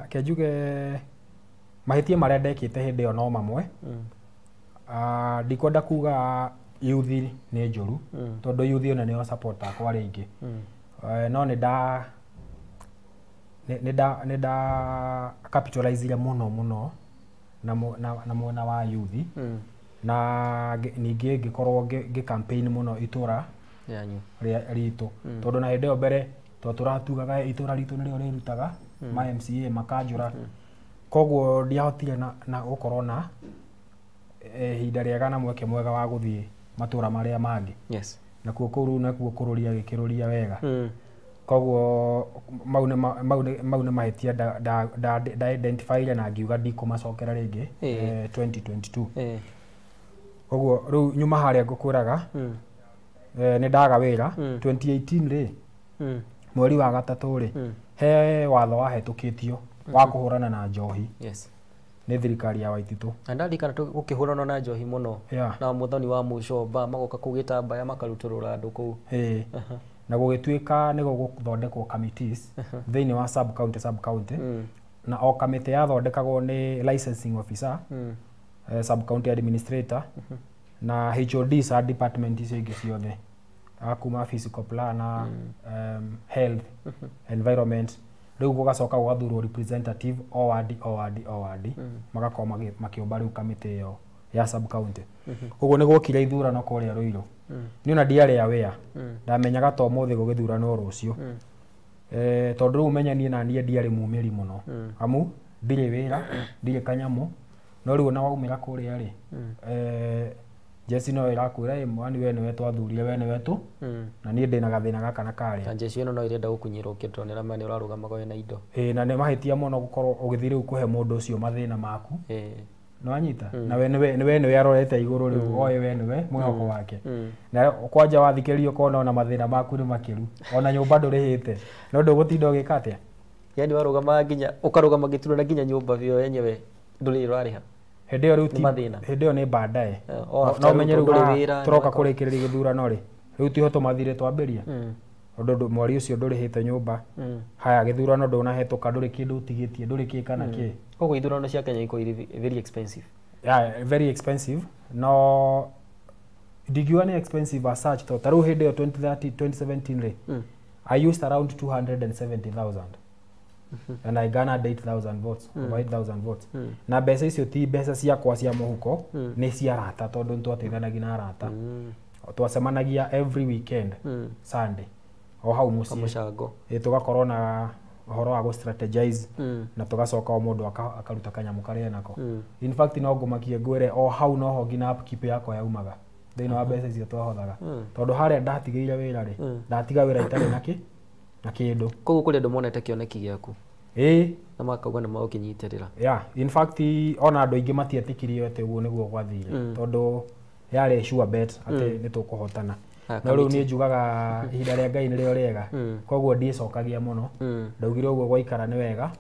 Ke njuge mahĩtia marĩa ndekĩte hĩndĩ ĩyo no mamwe. Ndikwenda kuga youth nĩ njũru tondũ youth ona nĩo support akwa rĩngĩ. No nĩ nda capitalize mũno mũno na mwena wa youth. Na ningĩ ngĩkorwo ngĩ campaign mũno itũra ritũ tondũ na hĩndĩ ĩyo mbere twatũratugaga itũra ritũ nĩrĩo rĩrutaga ma MCA makanjũra. Koguo ndiahotire na gũkorwo na ihinda rĩega na mweke mwega wa gũthiĩ matũra marĩa mangĩ. Yes. Nakuo kũu rĩu nakuo kũrũria gĩkĩrũria wega. Koguo mau nĩ mahĩtia nda identify na ngiuga ndikũmacokera rĩngĩ 2022. Koguo rĩu nyuma harĩa ngũkwĩraga nĩ ndaga wĩra 2018 rĩ, mweri wa gatatũ rĩ, he watho wahetũkĩtio wa kũhũrana na njohi. Nĩ thirikari ya Waititu. Na ndarikana gũkĩhũrana na njohi mũno na Muthoni wa Mũcomba magoka kũu Gĩtambaya makarutũrũra andũ kũu. Na gũgĩtuĩka nĩ gũgũthondekwo committees thĩinĩ wa sub county na o kamĩtĩ yathondekagwo nĩ licensing officer, sub county administrator na HODs a department icio ingĩ ciothe, kuma physical planner, health, environment. Rĩu gũgacoka gũgathurwo representative o wadi o wadi o wadi, magakorwo makĩũmba rĩu kamĩtĩ ĩyo ya sub county. Ũguo nĩ gwokire ithurano kũrĩa Ruiru. Niĩ ona ndiarĩ aware, ndamenyaga to ũmũthĩ gũgĩthuranwo rũciũ. Tondũ rĩu ũmenye niĩ na niĩ ndiarĩ mumĩri mũno, amu ndirĩ wĩra, ndirĩ kanyamũ, no rĩu ona waumĩra kũrĩa rĩ, jeci no ĩrakwĩra mwani we nĩwe twathurire, we nĩwe tu, na niĩ ndĩna gathĩna gaka na karĩa. Na jeci ĩno no ĩrenda gũkunyĩrwo ũkĩndonera ma nĩ ũrarũgamaga wĩna indo. Na nĩ mahĩtia mũno gũkorwo ũgĩthiĩ rĩu kũhe mũndũ ũcio mathĩna maku. Nĩwanyita? Na we nĩwe arorete igũrũ rĩu, oĩ we nĩwe mwĩhoko wake. Na kwanja wathikĩrĩria ũkona ona mathĩna maku nĩ makĩru, ona nyũmba ndũrĩhĩte, no ndũgũtinda ũgĩka atĩa? Yani warũgama nginya ũkarũgama gĩturwa na nginya nyũmba biũ yenyewe ndũrĩ ũrarĩha. Hĩndĩ ĩyo rĩu hĩndĩ ĩyo nĩ baadaye. No ũmenye rĩu tũroka kũrĩkĩrĩria gĩthurano rĩ, rĩu tiho tũmathire twambĩria. Ũndũ mweri ũcio ndũrĩhĩte nyũmba, haya gĩthurano ndũnahetũka, ndũrĩ kĩndũ ũtigĩtie, ndũrĩ kĩ kana kĩ. Koguo ithurano cia Kenya ikorwo irĩ very expensive. Yeah, very expensive. No ndingiuga nĩ expensive as such, to ta rĩu hĩndĩ ĩyo 2017 rĩ, I used around 270,000. And I garnered 8,000 votes, over 8,000 votes. Na mbeca icio ti mbeca ciakwa cia mũhuko, nĩ cia arata, tondũ nĩtwateithanagia na arata. Twacemanagia every weekend, Sunday, o hau mũciĩ. Tũgakorwo na ũhoro wa gũ strategize na tũgacoka o mũndũ akaruta kanyamũ karĩa enako. In fact no ngũmakie ngwĩre o hau noho nginya upkeep yakwa yaumaga thĩinĩ wa mbeca icio twahothaga, tondũ harĩa ndatigĩire wĩra rĩ, ndatiga wĩra itarĩ nakĩ na kĩndũ. Koguo kũrĩ andũ monete kĩoneki gĩaku na makauga nĩ magũkĩnyitĩrĩra. Yeah, in fact ona andũ aingĩ matietĩkirie atĩ ũguo nĩguo gwathire, tondũ yarĩ sure bet atĩ nĩ tũkũhotana. No rĩu niĩ njugaga ihinda rĩa Ngai nĩrĩo rĩega, koguo ndiĩcokagia mũno. Ndaugire ũguo gwaikara nĩ wega,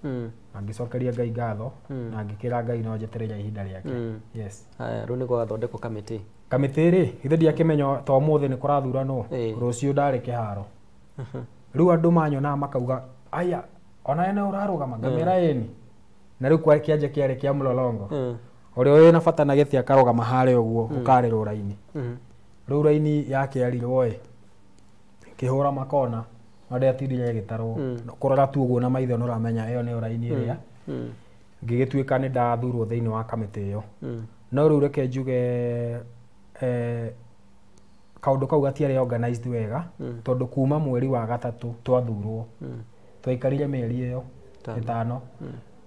na ngĩcokeria Ngai ngatho, na ngĩkĩra Ngai no njetereire ihinda rĩake. Yes. Haya, rĩu nĩ gwathondekwo kamĩtĩ. Kamĩtĩ rĩ, ithe ndiakĩmenya to ũmũthĩ nĩ kũrathuranwo, rũciũ ndarĩ kĩharo. Rĩu andũ manyonaga makauga aya ona we nĩ ũrarũgama, ngamĩra ĩni. Na rĩu kĩanja kĩarĩ kĩa mũlolongo, ũrĩa wĩna bata na gĩtĩ akarũgama harĩa ũguo, ũkarĩrwo raini. Rĩu raini yakĩarirwo ĩ, kĩhũra makona, no ndĩatindire ĩgĩtarwo. Kũrora tu ũguo na maitho nĩ ũramenya ĩyo nĩyo raini ĩrĩa. Ngĩgĩtuĩka nĩ ndathurwo thĩinĩ wa kamĩtĩ ĩyo. No rĩu reke njuge kaũndũ kau gatiarĩ organized wega, tondũ kuma mweri wa gatatũ twathurwo, twaikarire mĩeri ĩyo ĩtano.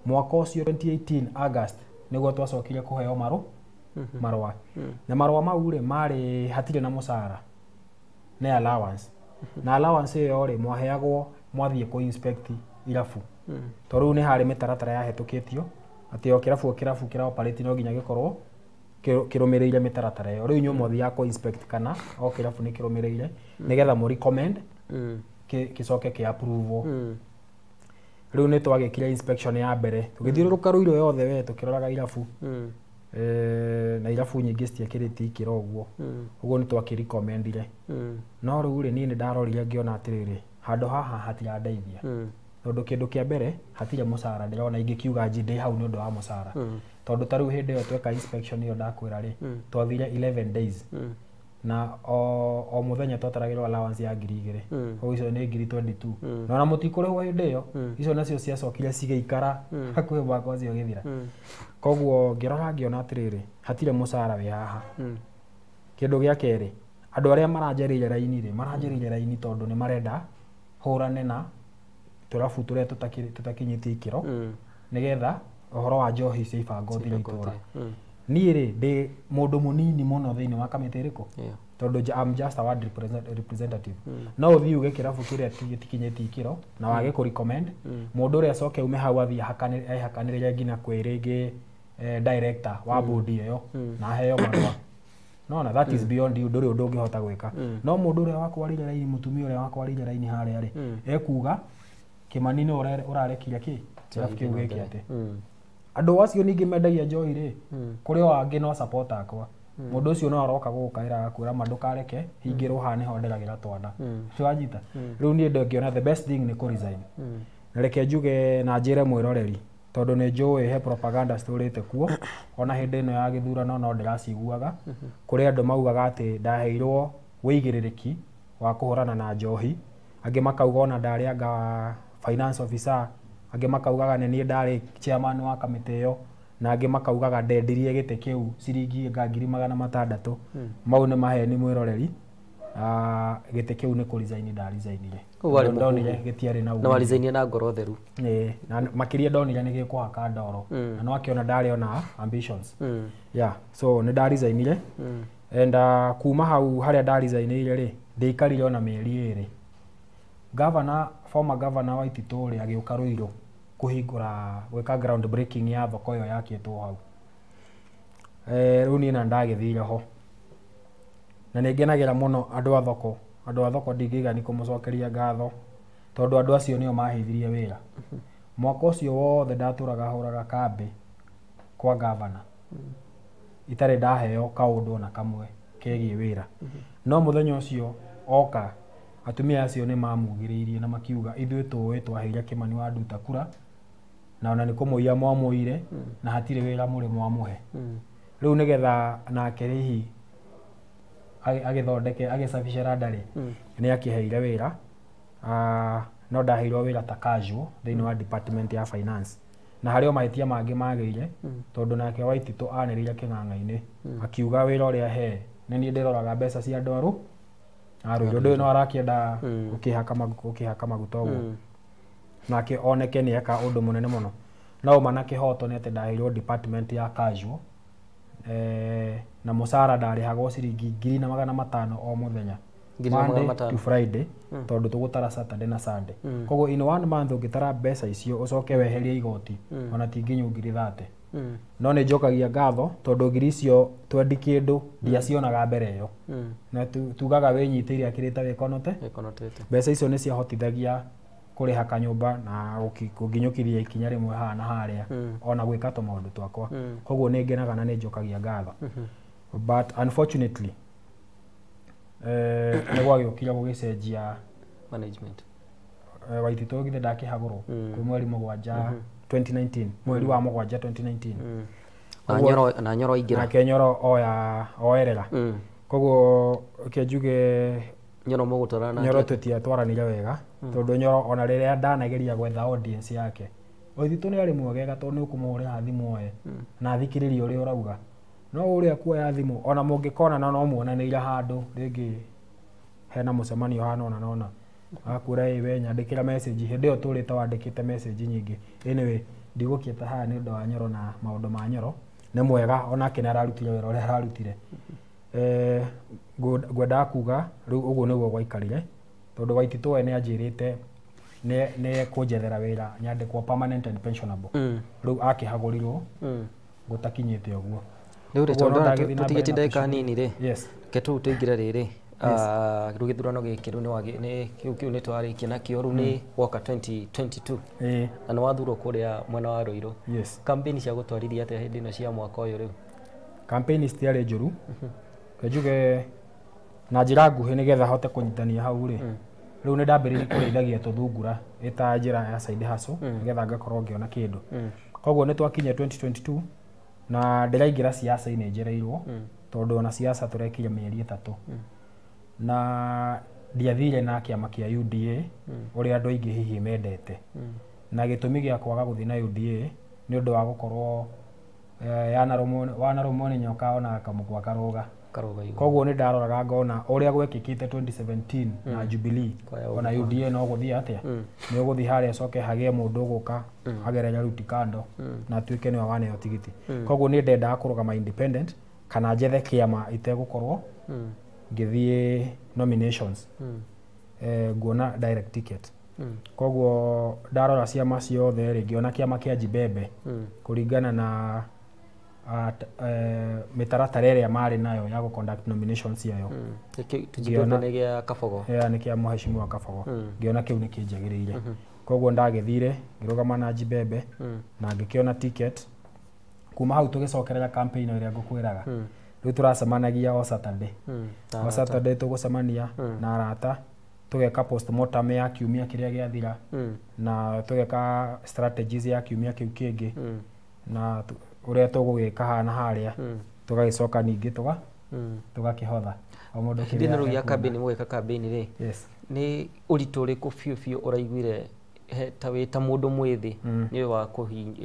Mwaka ũcio 2018 August nĩguo twacokire kũheo marũa. Na marũa mau rĩ, marĩ hatirĩ na mũcara, nĩ allowance. Na allowance ĩyo rĩ, mwaheagwo mwathiĩ kũ inspect irabu. Tondũ rĩu nĩ harĩ mĩtaratara yahetũkĩtio atĩ o kĩrabu o kĩrabu kĩra operate no nginya gĩkorwo kĩrũmĩrĩire mĩtaratara ĩyo. Rĩu inyuĩ mwathiaga kũ inspect kana o kĩrabu nĩ kĩrũmĩrĩire, nĩgetha mũ recommend gĩcoke kĩ approve. Rĩu nĩ twagĩkire inspection ya mbere, tũgĩthiũrũrũka Ruiru yothe we tũkĩroraga irabu. Na irabu nyingĩ citiakĩrĩtie ikĩro ũguo. Ũguo nĩ twakĩrecommendire. No rĩu rĩ, niĩ nĩ ndarorire ngĩona atĩrĩrĩ, handũ haha hatirandeithia. Tondũ kĩndũ kĩa mbere hatirĩ mũcara, ndĩrona ingĩkiuga nji ndĩ hau nĩ ũndũ wa mũcara. Tondũ ta rĩu hĩndĩ ĩyo tweka inspection ĩyo ndakwĩra rĩ, twathire 11 days. Na o mũthenya twataragĩrwo allowance ya 2,000. Koguo icio nĩ 22,000. Na ona mũtikũrĩhwo hĩndĩ ĩyo, icio nacio ciacokire cigĩikara hakuhĩ mwaka ũcio ũgĩthira. Koguo ngĩrora ngĩona atĩrĩrĩ, hatirĩ mũcara wĩ haha. Kĩndũ gĩa kerĩ, andũ arĩa maranjarĩire raini rĩ, maranjarĩire raini tondũ nĩ marenda hũrane na tũrabu tũrĩa tũtakinyĩtie ikĩro, nĩgetha ũhoro wa njohi cia ibango ũthire itũra. Niĩ rĩ, ndĩ mũndũ mũnini mũno thĩinĩ wa kamĩtĩ ĩrĩkũ? Tondũ I'm just a ward representative. No ũthiĩ uge kĩrabu kĩrĩa gĩtikinyĩtie ikĩro na wage kũ recommend mũndũ ũrĩa acoke ume hau athiĩ ehakanĩrĩre nginya kwĩ rĩngĩ director wa board ĩyo na aheo marũa. Nona that is beyond you, ndũrĩ ũndũ ũngĩhota gwĩka. No mũndũ ũrĩa wakwarĩire raini, mũtumia ũrĩa wakwarĩire raini harĩa rĩ, ekuga Kĩmani nĩ ũrarekire kĩ kĩrabu kĩu gĩke atĩ. Andũ acio ningĩ mendagia njohi rĩ, kũrĩ o angĩ no support akwa. Mũndũ ũcio no aroka gũgũkaĩra agakwĩra ma ndũkareke hingĩrwo haha nĩho nderagĩra twana. Nĩwanyita? Rĩu niĩ ndĩngĩona the best thing nĩ kũ resign. Na reke njuge na njĩre mwĩroreri, tondũ nĩ njũĩ he propaganda citũrĩte kuo, ona hĩndĩ ĩno ya gĩthurano no ndĩraciguaga. Kũrĩ andũ maugaga atĩ ndaheirwo wĩigĩrĩrĩki wa kũhũrana na njohi, angĩ makauga ona ndarĩ anga finance officer, angĩ makaugaga nĩ niĩ ndarĩ chairman wa kamĩtĩ ĩyo, na angĩ makaugaga ndendirie gĩtĩ kĩu ciringi nga 600,000. Mau nĩ maheni mwĩroreri. Gĩtĩ kĩu nĩ kũ resign ndaresignire. Ũguo warĩ Ndonire gĩtiarĩ na na warizainia na ngoro theru. Ĩĩ, na makĩria ndonire nĩ gĩkũhaka ndoro na no akĩona ndarĩ ona ambitions. Yeah, so nĩ ndaresignire and kuma hau harĩa ndaresignire rĩ, ndĩikarire ona mĩeri 2. Governor, former governor wa Waititu rĩ, agĩũka Ruiru kũhingũra gwĩka ground breaking ya thoko ĩyo yakĩtwo hau. Rĩu niĩ na ndagĩthire ho na nĩ ngenagĩra mũno andũ a thoko. Andũ a thoko ndingĩiga nĩ kũmũcokeria ngatho, tondũ andũ acio nĩo maheithirie wĩra. Mwaka ũcio wothe ndatũraga hũraga kambĩ kwa governor, itarĩ ndaheo kaũndũ ona kamwe kegiĩ wĩra. No mũthenya ũcio oka, atumia acio nĩ mamugĩrĩirie na makiuga ithuĩ tũĩ twaheire Kĩmani wa Nduta kura, na ona nĩ kũmũiya mwamũire, na hatirĩ wĩra mũrĩ mwamũhe. Rĩu nĩgetha nake hihi agĩthondeke agĩcabice randa rĩ, nĩ akĩheire wĩra. No ndaheirwo wĩra ta casual thĩinĩ wa department ya finance. Na harĩ o mahĩtia mangĩ magĩire, tondũ nake Waititu anĩrĩire kĩng'ang'a-inĩ akiuga wĩra ũrĩa he nĩ niĩ ndĩroraga mbeca cia andũ a Ruiru. Ũndũ ũyũ no arakĩenda gũkĩhaka maguta ũguo, nake oneke nĩ eka ũndũ mũnene mũno. No ũma na kĩhoto nĩ atĩ ndaheirwo department ya casual, na mũcara ndarĩhagwo ciringi 1,500 o mũthenya, Monday to Friday, tondũ tũgũtara Saturday na Sunday. Koguo in 1 month ũngĩtara mbeca icio ũcoke weherie igoti, ona ti nginyu 30,000. No nĩ njokagia ngatho tondũ ngiri icio twendi kĩndũ ndiacionaga mbere ĩyo. Na tugaga wĩnyitĩire akĩrĩte wĩkonote. Mbeca icio nĩ ciahotithagia kũrĩha kanyũmba na kũnginyũkithia ikinya rĩmwe haha na harĩa, ona gwĩka tũmaũndũ twakwa. Koguo nĩ ngenaga na nĩ njokagia ngatho. But unfortunately, nĩ gwagĩũkire gũgĩcenjia management. Waititu githĩ ndakĩhagũrwo kwĩ mweri 7 2019, mweri wa 7 2019. Na Nyoro aingĩra. Nake Nyoro oerera. Koguo reke njuge Nyoro mũgũtwarana nake. Nyoro tũtiatwaranire wega, tondũ Nyoro ona rĩrĩa ndanageria gwetha audience yake, Waititu nĩ arĩ mwegega tondũ nĩ ũkũmũhũrĩra thimũ oe na athikĩrĩrie ũrĩa ũrauga. No ũrĩa kuoya thimũ ona mũngĩkonana no muonanĩire handũ rĩngĩ hena mũcemanio hana ona nona, agakwĩra ĩ we nyandĩkĩra message. Hĩndĩ ĩyo tũrĩte wandĩkĩte message nyingĩ. Anyway, ndigũkĩte haha nĩ ũndũ wa Nyoro na maũndũ ma Nyoro. Nĩ mwega onake nĩ ararutire wĩra ũrĩa ararutire. Ngwendaga kuga rĩu ũguo nĩguo gwaikarire, tondũ Waititu we nĩ anjĩrĩte nĩ ekũnjethera wĩra nyandĩkwo permanent and pensionable. Rĩu akĩhagũrirwo gũtakinyĩte ũguo. Rĩu rĩ, Ũguo no tondũ ndagĩthiĩ na mbere tũtigĩtie na ndagĩka tũcunjĩ. nini rĩ, Yes. reke tũu tũingĩre rĩrĩ. Rĩu gĩthurano gĩkĩ rĩu nĩ kĩu nĩ twarĩkia nakĩo, rĩu nĩ woka 2022. Na nĩ wathurwo kũrĩa mwena wa Ruiru. Yes. Campaign cia gũtwarithia atĩa hĩndĩ ĩno cia mwaka ũyũ rĩu? Campaign citiarĩ njũru. Reke njuge na njĩra nguhĩ nĩgetha hote kũnyitania hau rĩ. Rĩu nĩ ndambĩrĩirie kũrĩithagia tũthungura ĩta njĩra ya side hustle, nĩgetha ngakorwo ngĩona kĩndũ. Koguo nĩ twakinyia 2022 na ndĩraingĩra siasa-inĩ njereirwo, tondũ ona siasa tũrekire mĩeri 3. Na ndiathire na kĩama kĩa UDA ũrĩa andũ aingĩ hihi mendete. Na gĩtũmi gĩa kwaga gũthiĩ na UDA nĩ ũndũ wa gũkorwo wanarũmwo nĩ nyoka ona kamũkwa karoga. Karoga igũrũ. Koguo nĩ ndaroraga ngona ũrĩa gwekĩkĩte 2017 na Jubilee ona UDA no gũthiĩ atĩa, nĩ ũgũthiĩ harĩa coke hagĩe mũndũ ũgũka agerere ruti kando na atuĩke nĩwe waneo tigiti. Koguo nĩ ndendaga kũrũgama independent kana njethe kĩama itegũkorwo Ngĩthiĩ nominations, nguona direct ticket. Koguo ndarora ciama ciothe rĩ, ngĩona kĩama kĩa Jibembe kũringana na mĩtaratara ĩrĩa marĩ nayo ya gũ conduct nominations ciayo. Tujibembe nĩ gĩa Kabogo. Yeah, nĩ kĩa Mheshimiwa Kabogo. Ngĩona kĩu nĩ kĩnjagĩrĩire. Koguo ndagĩthire ngĩrũgama na Jibembe na ngĩkĩona ticket. Kuma hau tũgĩcokerera campaign ĩrĩa ngũkwĩraga. Rĩu tũracemanagia o Saturday. O Saturday tũgũcemania na arata, tũgeka postmortem ya kiumia kĩrĩa gĩathira, na tũgeka strategies ya kiumia kĩu kĩngĩ, na ũrĩa tũgũgĩka haha na harĩa. Tũgagĩcoka ningĩ tũgakĩhotha o mũndũ Hĩndĩ kĩrĩa ĩno rĩu ya ekuona. campaign, mũgĩka campaign rĩ, Yes. nĩ ũritũ ũrĩkũ biũ biũ ũraiguire ta wĩ ta mũndũ mwĩthĩ nĩ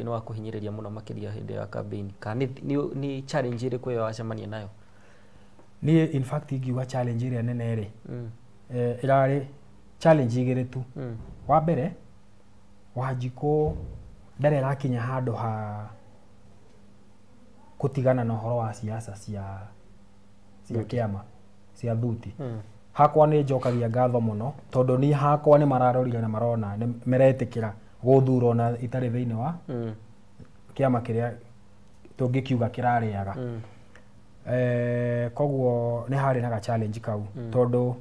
wa kũhinyĩrĩria mũno makĩria hĩndĩ ya campaign, kana nĩ challenge ĩrĩkũ ĩyo wacemania nayo? Niĩ in fact ingiuga challenge ĩrĩa nene rĩ, ĩrarĩ challenge igĩrĩ tu. Wa mbere, Wanjikũ ndarĩ arakinya handũ ha gũtigana na ũhoro wa siasa cia kĩama cia thuti. Hakwa nĩ njokagia ngatho mũno, tondũ niĩ hakwa nĩ mararorire na marona nĩ meretĩkĩra gũthurwo na itarĩ thĩinĩ wa kĩama kĩrĩa tũngĩkiuga kĩrarĩaga. Koguo nĩ harĩ na ga challenge kau, tondũ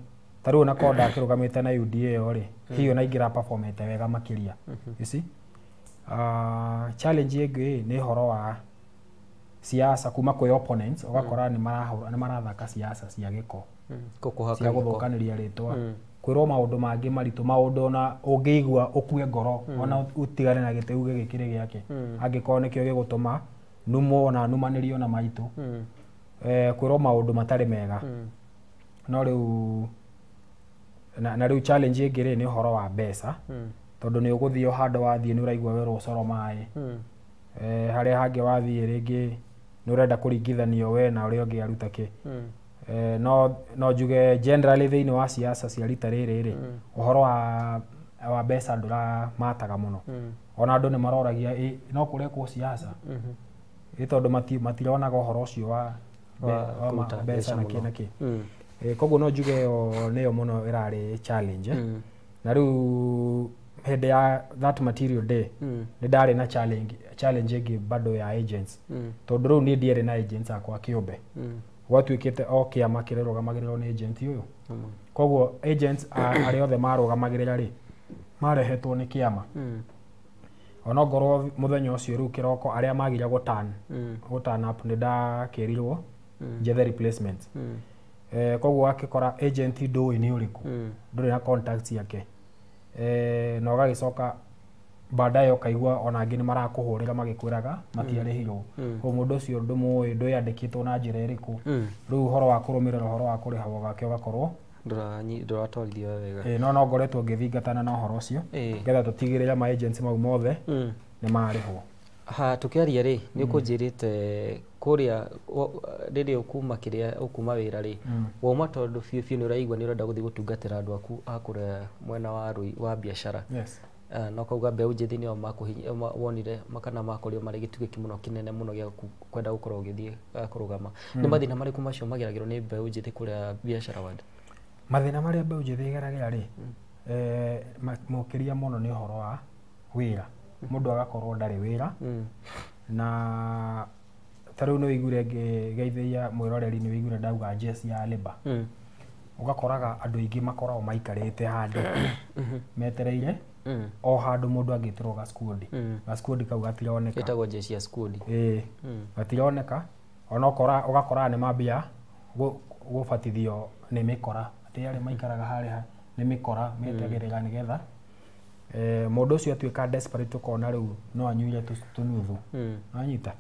ta rĩu onakorwo ndakĩrũgamĩte na UDA ĩyo rĩ, hihi ona ingĩra performete wega makĩria. You see? Challenge ĩngĩ nĩ ũhoro wa siasa kuma kwĩ opponents. Ũgakora nĩ marathaka siasa cia gĩko, Gũkũhaka cia gĩko. Gũthũkanĩria rĩtwa, kwĩrwo maũndũ mangĩ maritũ, maũndũ ona ũngĩigua ũkue ngoro, ona ũtigane na gĩtĩ uge gĩkĩrĩ gĩake, angĩkorwo nĩkĩo gĩgũtũma numwo ona numanĩrio na maitũ, kwĩrwo maũndũ matarĩ mega. No rĩu na rĩu challenge ĩngĩ rĩ, nĩ ũhoro wa mbeca, tondũ nĩ ũgũthiĩ o handũ, wathiĩ nĩ ũraigua werwo ũcoro maĩ. Harĩa hangĩ wathiĩ rĩngĩ nĩ ũrenda kũringithanio we na ũrĩa ũngĩ aruta kĩ. No njuge generally thĩinĩ wa siasa cia rita rĩrĩ rĩ, ũhoro wa mbeca ndũramataga mũno. Ona andũ nĩ maroragia, ĩ no kũrekwo siasa ĩ, tondũ matironaga ũhoro ũcio wa Wa wa kũruta mbeca mbeca na kĩ mũno. Na kĩ. Koguo no njuge ĩyo nĩyo mũno ĩrarĩ challenge. Na rĩu hĩndĩ ya that material day, nĩ ndarĩ na challenge ĩngĩ bado ya agents, tondũ rĩu niĩ ndiarĩ na agents akwa kĩũmbe. Gwatuĩkĩte o kĩama kĩrũgamagĩrĩrwo nĩ agent ũyũ. Koguo agents arĩa othe marũgamagĩrĩra rĩ, marehetwo nĩ kĩama. Onongorwo mũthenya ũcio rĩu kĩroko arĩa magire gũ turn up, nĩ ndakĩrirwo njethe replacement. Koguo akĩkora agent ndũĩ nĩ ũrĩkũ, ndũrĩ na contact ciake. Na ũgagĩcoka baadaye ũkaigua ona angĩ nĩ marakũhũrĩra magĩkwĩraga matiarĩhirwo. Koguo mũndũ ũcio ndũmũĩ, ndwĩyandĩkĩtwo na njĩra ĩrĩkũ. Rĩu ũhoro wa kũrũmĩrĩra ũhoro wa kũrĩhwo gwake ũgakorwo Ndũratwarithio wega. No ngoretwo ngĩthingatana na ũhoro ũcio, nĩgetha tũtigĩrĩre ma agents mau mothe nĩ marĩhwo. Ha tũkĩaria rĩ, nĩ ũkũnjĩrĩte kũrĩa rĩrĩa ũkuma kĩrĩa ũkuma wĩra rĩ, wauma tondũ biũ biũ nĩ ũraigua nĩ ũrenda gũthiĩ gũtungatĩra andũ aku a kũrĩa mwena wa rũi wa biacara. Yes. Na ũkauga mbeũ njĩthĩ nĩo wonire kana makorirwo marĩ gĩtugĩ mũno kĩnene mũno gĩa kwenda gũkorwo ũgĩthiĩ kũrũgama. Nĩ mathĩna marĩkũ macio mageragĩrwo nĩ mbeũ njĩthĩ kũrĩa biacara ward? Mathĩna marĩa mbeũ njĩthĩ ĩgeragĩra rĩ, makĩria mũno nĩ ũhoro wa wĩra. Mũndũ agakorwo ndarĩ wĩra. Na ta rĩu nĩ wĩiguire ngĩgeithĩria mwĩroreri, nĩ wĩiguire ndauga njeci ya labour. Ũgakoraga andũ aingĩ makoragwo maikarĩte handũ metereire o handũ mũndũ angĩtĩrwo gaskundi. Gaskundi kau gatironeka. Ĩtagwo jeshi ya skundi. Ĩĩ, gatironeka. Ona ũgakora nĩ mambia gũbatithio nĩ mĩkora, atĩ arĩa maikaraga harĩa nĩ mĩkora metagĩrĩra, nĩgetha mũndũ ũcio atuĩka desperate, ũkona rĩu no anyuire tũnuthu. Wanyita?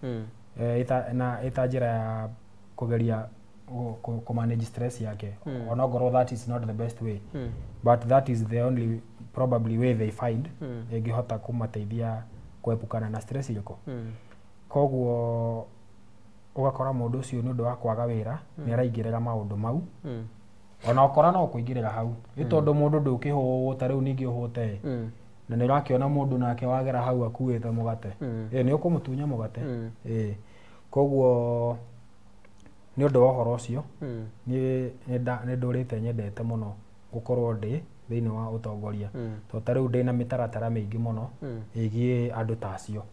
Na ĩta njĩra ya kũgeria kũ manage stress yake, onongorwo that is not the best way, but that is the only probably way they find ĩngĩhota kũmateithia kuepukana na stress irĩkũ. Koguo ũgakora mũndũ ũcio nĩ ũndũ wa kwaga wĩra nĩ araingĩrĩra maũndũ mau. Ona ũkora no kũingĩrĩra hau nĩ tondũ mũndũ ndũkĩhũta rĩu, ningĩ ũhũte na nĩ ũrakĩona mũndũ nake wagera hau akuĩte mũgate, ĩ nĩ ũkũmũtunya mũgate. Ĩ koguo Nĩ ũndũ wa ũhoro ũcio, niĩ nĩ ndũrĩte nyendete mũno gũkorwo ndĩ thĩinĩ wa ũtongoria, tondũ ta rĩu ndĩna mĩtaratara mĩingĩ mũno ĩgiĩ andũ ta acio,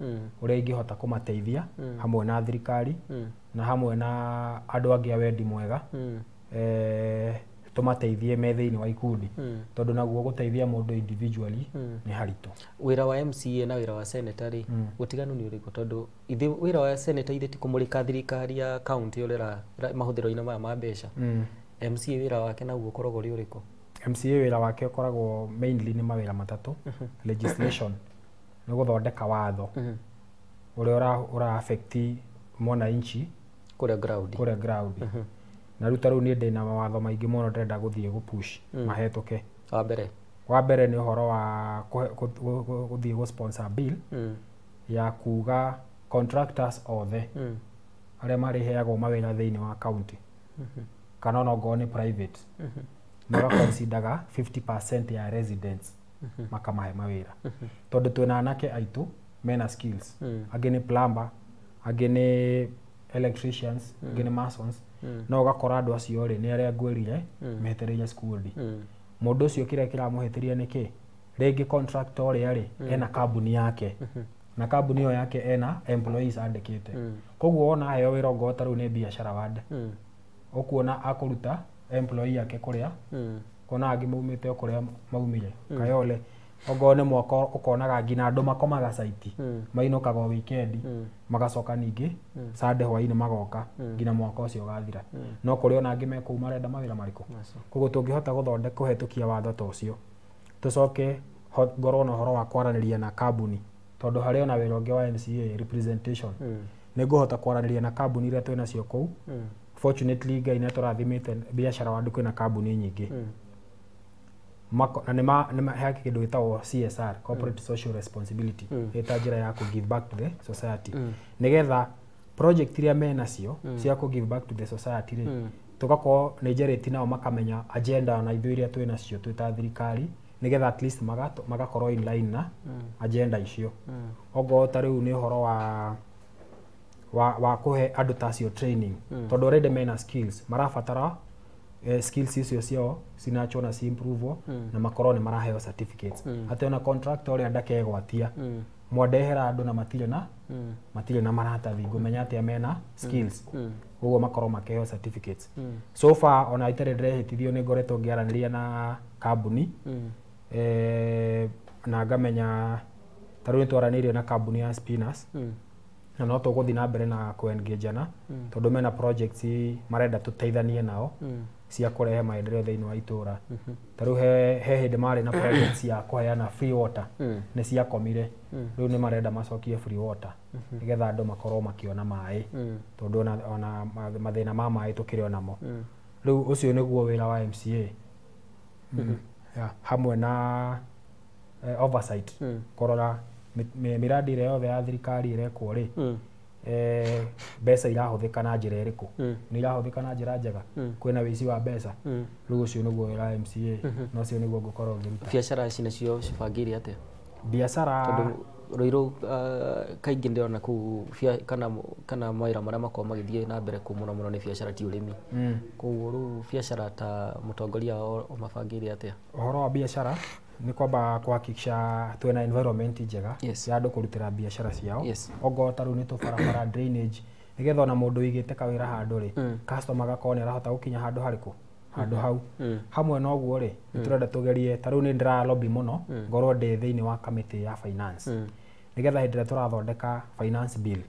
ũrĩa ingĩhota kũmateithia hamwe na thirikari na hamwe na andũ angĩ a wendi mwega, tũmateithie me thĩinĩ wa ikundi, tondũ naguo gũteithia mũndũ individually nĩ haritũ. Wĩra wa MCA na wĩra wa senator rĩ, ũtiganu nĩ ũrĩkũ? Tondũ ithe wĩra wa senator ithe ti kũmũrĩka thirikari ya county ũrĩa mahũthĩro-inĩ maya ma mbeca. MCA wĩra wake naguo ũkoragwo ũrĩ ũrĩkũ? MCA wĩra wake ũkoragwo mainly nĩ mawĩra matatũ. Legislation nĩ gũthondeka watho ũrĩa ũra affect mwananchi kũrĩa ground. Kũrĩa ground. Na rĩu ta rĩu niĩ ndĩna mawatho maingĩ mũno ndĩrenda gũthiĩ gũpush mahĩtũke. Wa mbere nĩ ũhoro wa gũthiĩ gũ sponsor bill ya kuga contractors othe arĩa marĩheagwo mawĩra thĩinĩ wa county kana ona ongorwo nĩ private, magaconsideraga 50% ya residents makamahe mawĩra, tondũ twĩna anake aitũ mena skills, angĩ nĩ plumber, angĩ nĩ electricians, angĩ nĩ masons, no ũgakora andũ acio rĩ nĩ arĩa ngwĩrire mehetereire skundi. Mũndũ ũcio kĩrĩa kĩramũhĩtĩria nĩ kĩ? Rĩngĩ contractor ũrĩa rĩ ena kambuni yake, na kambuni ĩyo yake ena employees andĩkĩte, koguo wona aheo wĩra ongorwo ta rĩu nĩ biacara wande, ũkuona akũruta employee yake kũrĩa kona angĩ maumĩte o kũrĩa maumire Kayole, ongorwo nĩ mwaka ũkonaga nginya andũ makomaga site, mainũkaga o weekend, magacoka ningĩ Sunday hwaĩ-inĩ magoka nginya mwaka ũcio ũgathira. No kũrĩ ona angĩ me kũu marenda mawĩra marĩkũ. Koguo tũngĩhota gũthondeka kũhetũkia watho ta ũcio, tũcoke ngorwo na ũhoro wa kwaranĩria na kambuni, tondũ harĩ ona wĩra ũngĩ wa MCA, representation, nĩ ngũhota kwaranĩria na kambuni iria twĩ nacio kũu. Fortunately Ngai nĩ atũrathimĩte biacara wa andũ, kwĩna kambuni nyingĩ, na nĩ he kĩndũ gĩtagwo CSR, corporate social responsibility, ĩta njĩra ya kũ give back to the society, nĩgetha project iria menacio cia kũ give back to the society rĩ, tũgakorwo nĩ njarĩtie nao makamenya agenda na ithuĩ iria twĩ nacio twĩ ta thirikari, nĩgetha at least magakorwo in line na agenda icio. Ongorwo ta rĩu nĩ ũhoro wa kũhe andũ ta acio training, tondũ already mena skills, marabatara skills icio ciao cinachwo na ciimprove na makorwo nĩ maraheo certificates, atĩ ona contractor ũrĩa ndakegwatia, mwandehera andũ na matirĩ na maratathi, ngũmenya atĩa mena skills? Ũguo makorwo makĩheo certificates. So far ona itarĩ ndĩrehĩtithio nĩ ngoretwo ngĩaranĩria na kambuni, na ngamenya ta rĩu nĩ twaranĩirie na kambuni ya Spinners, na no tũgũthiĩ na mbere na kũ-engage-ana, tondũ mena projects marenda tũteithanie nao cia kũrehe maendeleo thĩinĩ wa itũra. Ta rĩu he hĩndĩ marĩ na projects ya kũheana free water, nĩ ciakomire, rĩu nĩ marenda macokie free water nĩgetha andũ makorwo makĩona maĩ, tondũ ona mathĩna ma maĩ tũkĩrĩ o namo. Rĩu ũcio nĩguo wĩra wa MCA. Yeah, hamwe na oversight, kũrora mĩradi ĩrĩa yothe ya thirikari ĩrekwo rĩ, mbeca irahũthĩka na njĩra ĩrĩkũ, nĩ irahũthĩka na njĩra njega, kwĩna wĩici wa mbeca. Rĩu ũcio nĩguo wĩra wa MCA, na ũcio nĩguo ngũkorwo ngĩruta. Biacara ici nacio cibangĩire atĩa? Biacara Tondũ Ruiru kaingĩ ndĩrona kũu kana mawĩra marĩa makoragwo magĩthiĩ na mbere kũu mũno mũno nĩ biacara, ti ũrĩmi. Koguo rĩu biacara ta mũtongoria wao ũmabangĩire atĩa? Ũhoro wa biacara nĩ kwamba kuhakikisha twĩna environment njega ya andũ kũrutĩra biacara ciao. Ongorwo ta rĩu nĩ tũbarabara, drainage, nĩgetha ona mũndũ ũigĩte kawĩra handũ rĩ, customer agakorwo nĩ arahota gũkinya handũ harĩkũ, handũ hau. Hamwe na ũguo rĩ, nĩ tũrenda tũgerie, ta rĩu nĩ ndĩra lobby mũno ngorwo ndĩ thĩinĩ wa kamĩtĩ ya finance, nĩgetha hĩndĩ ĩrĩa tũrathondeka finance bill,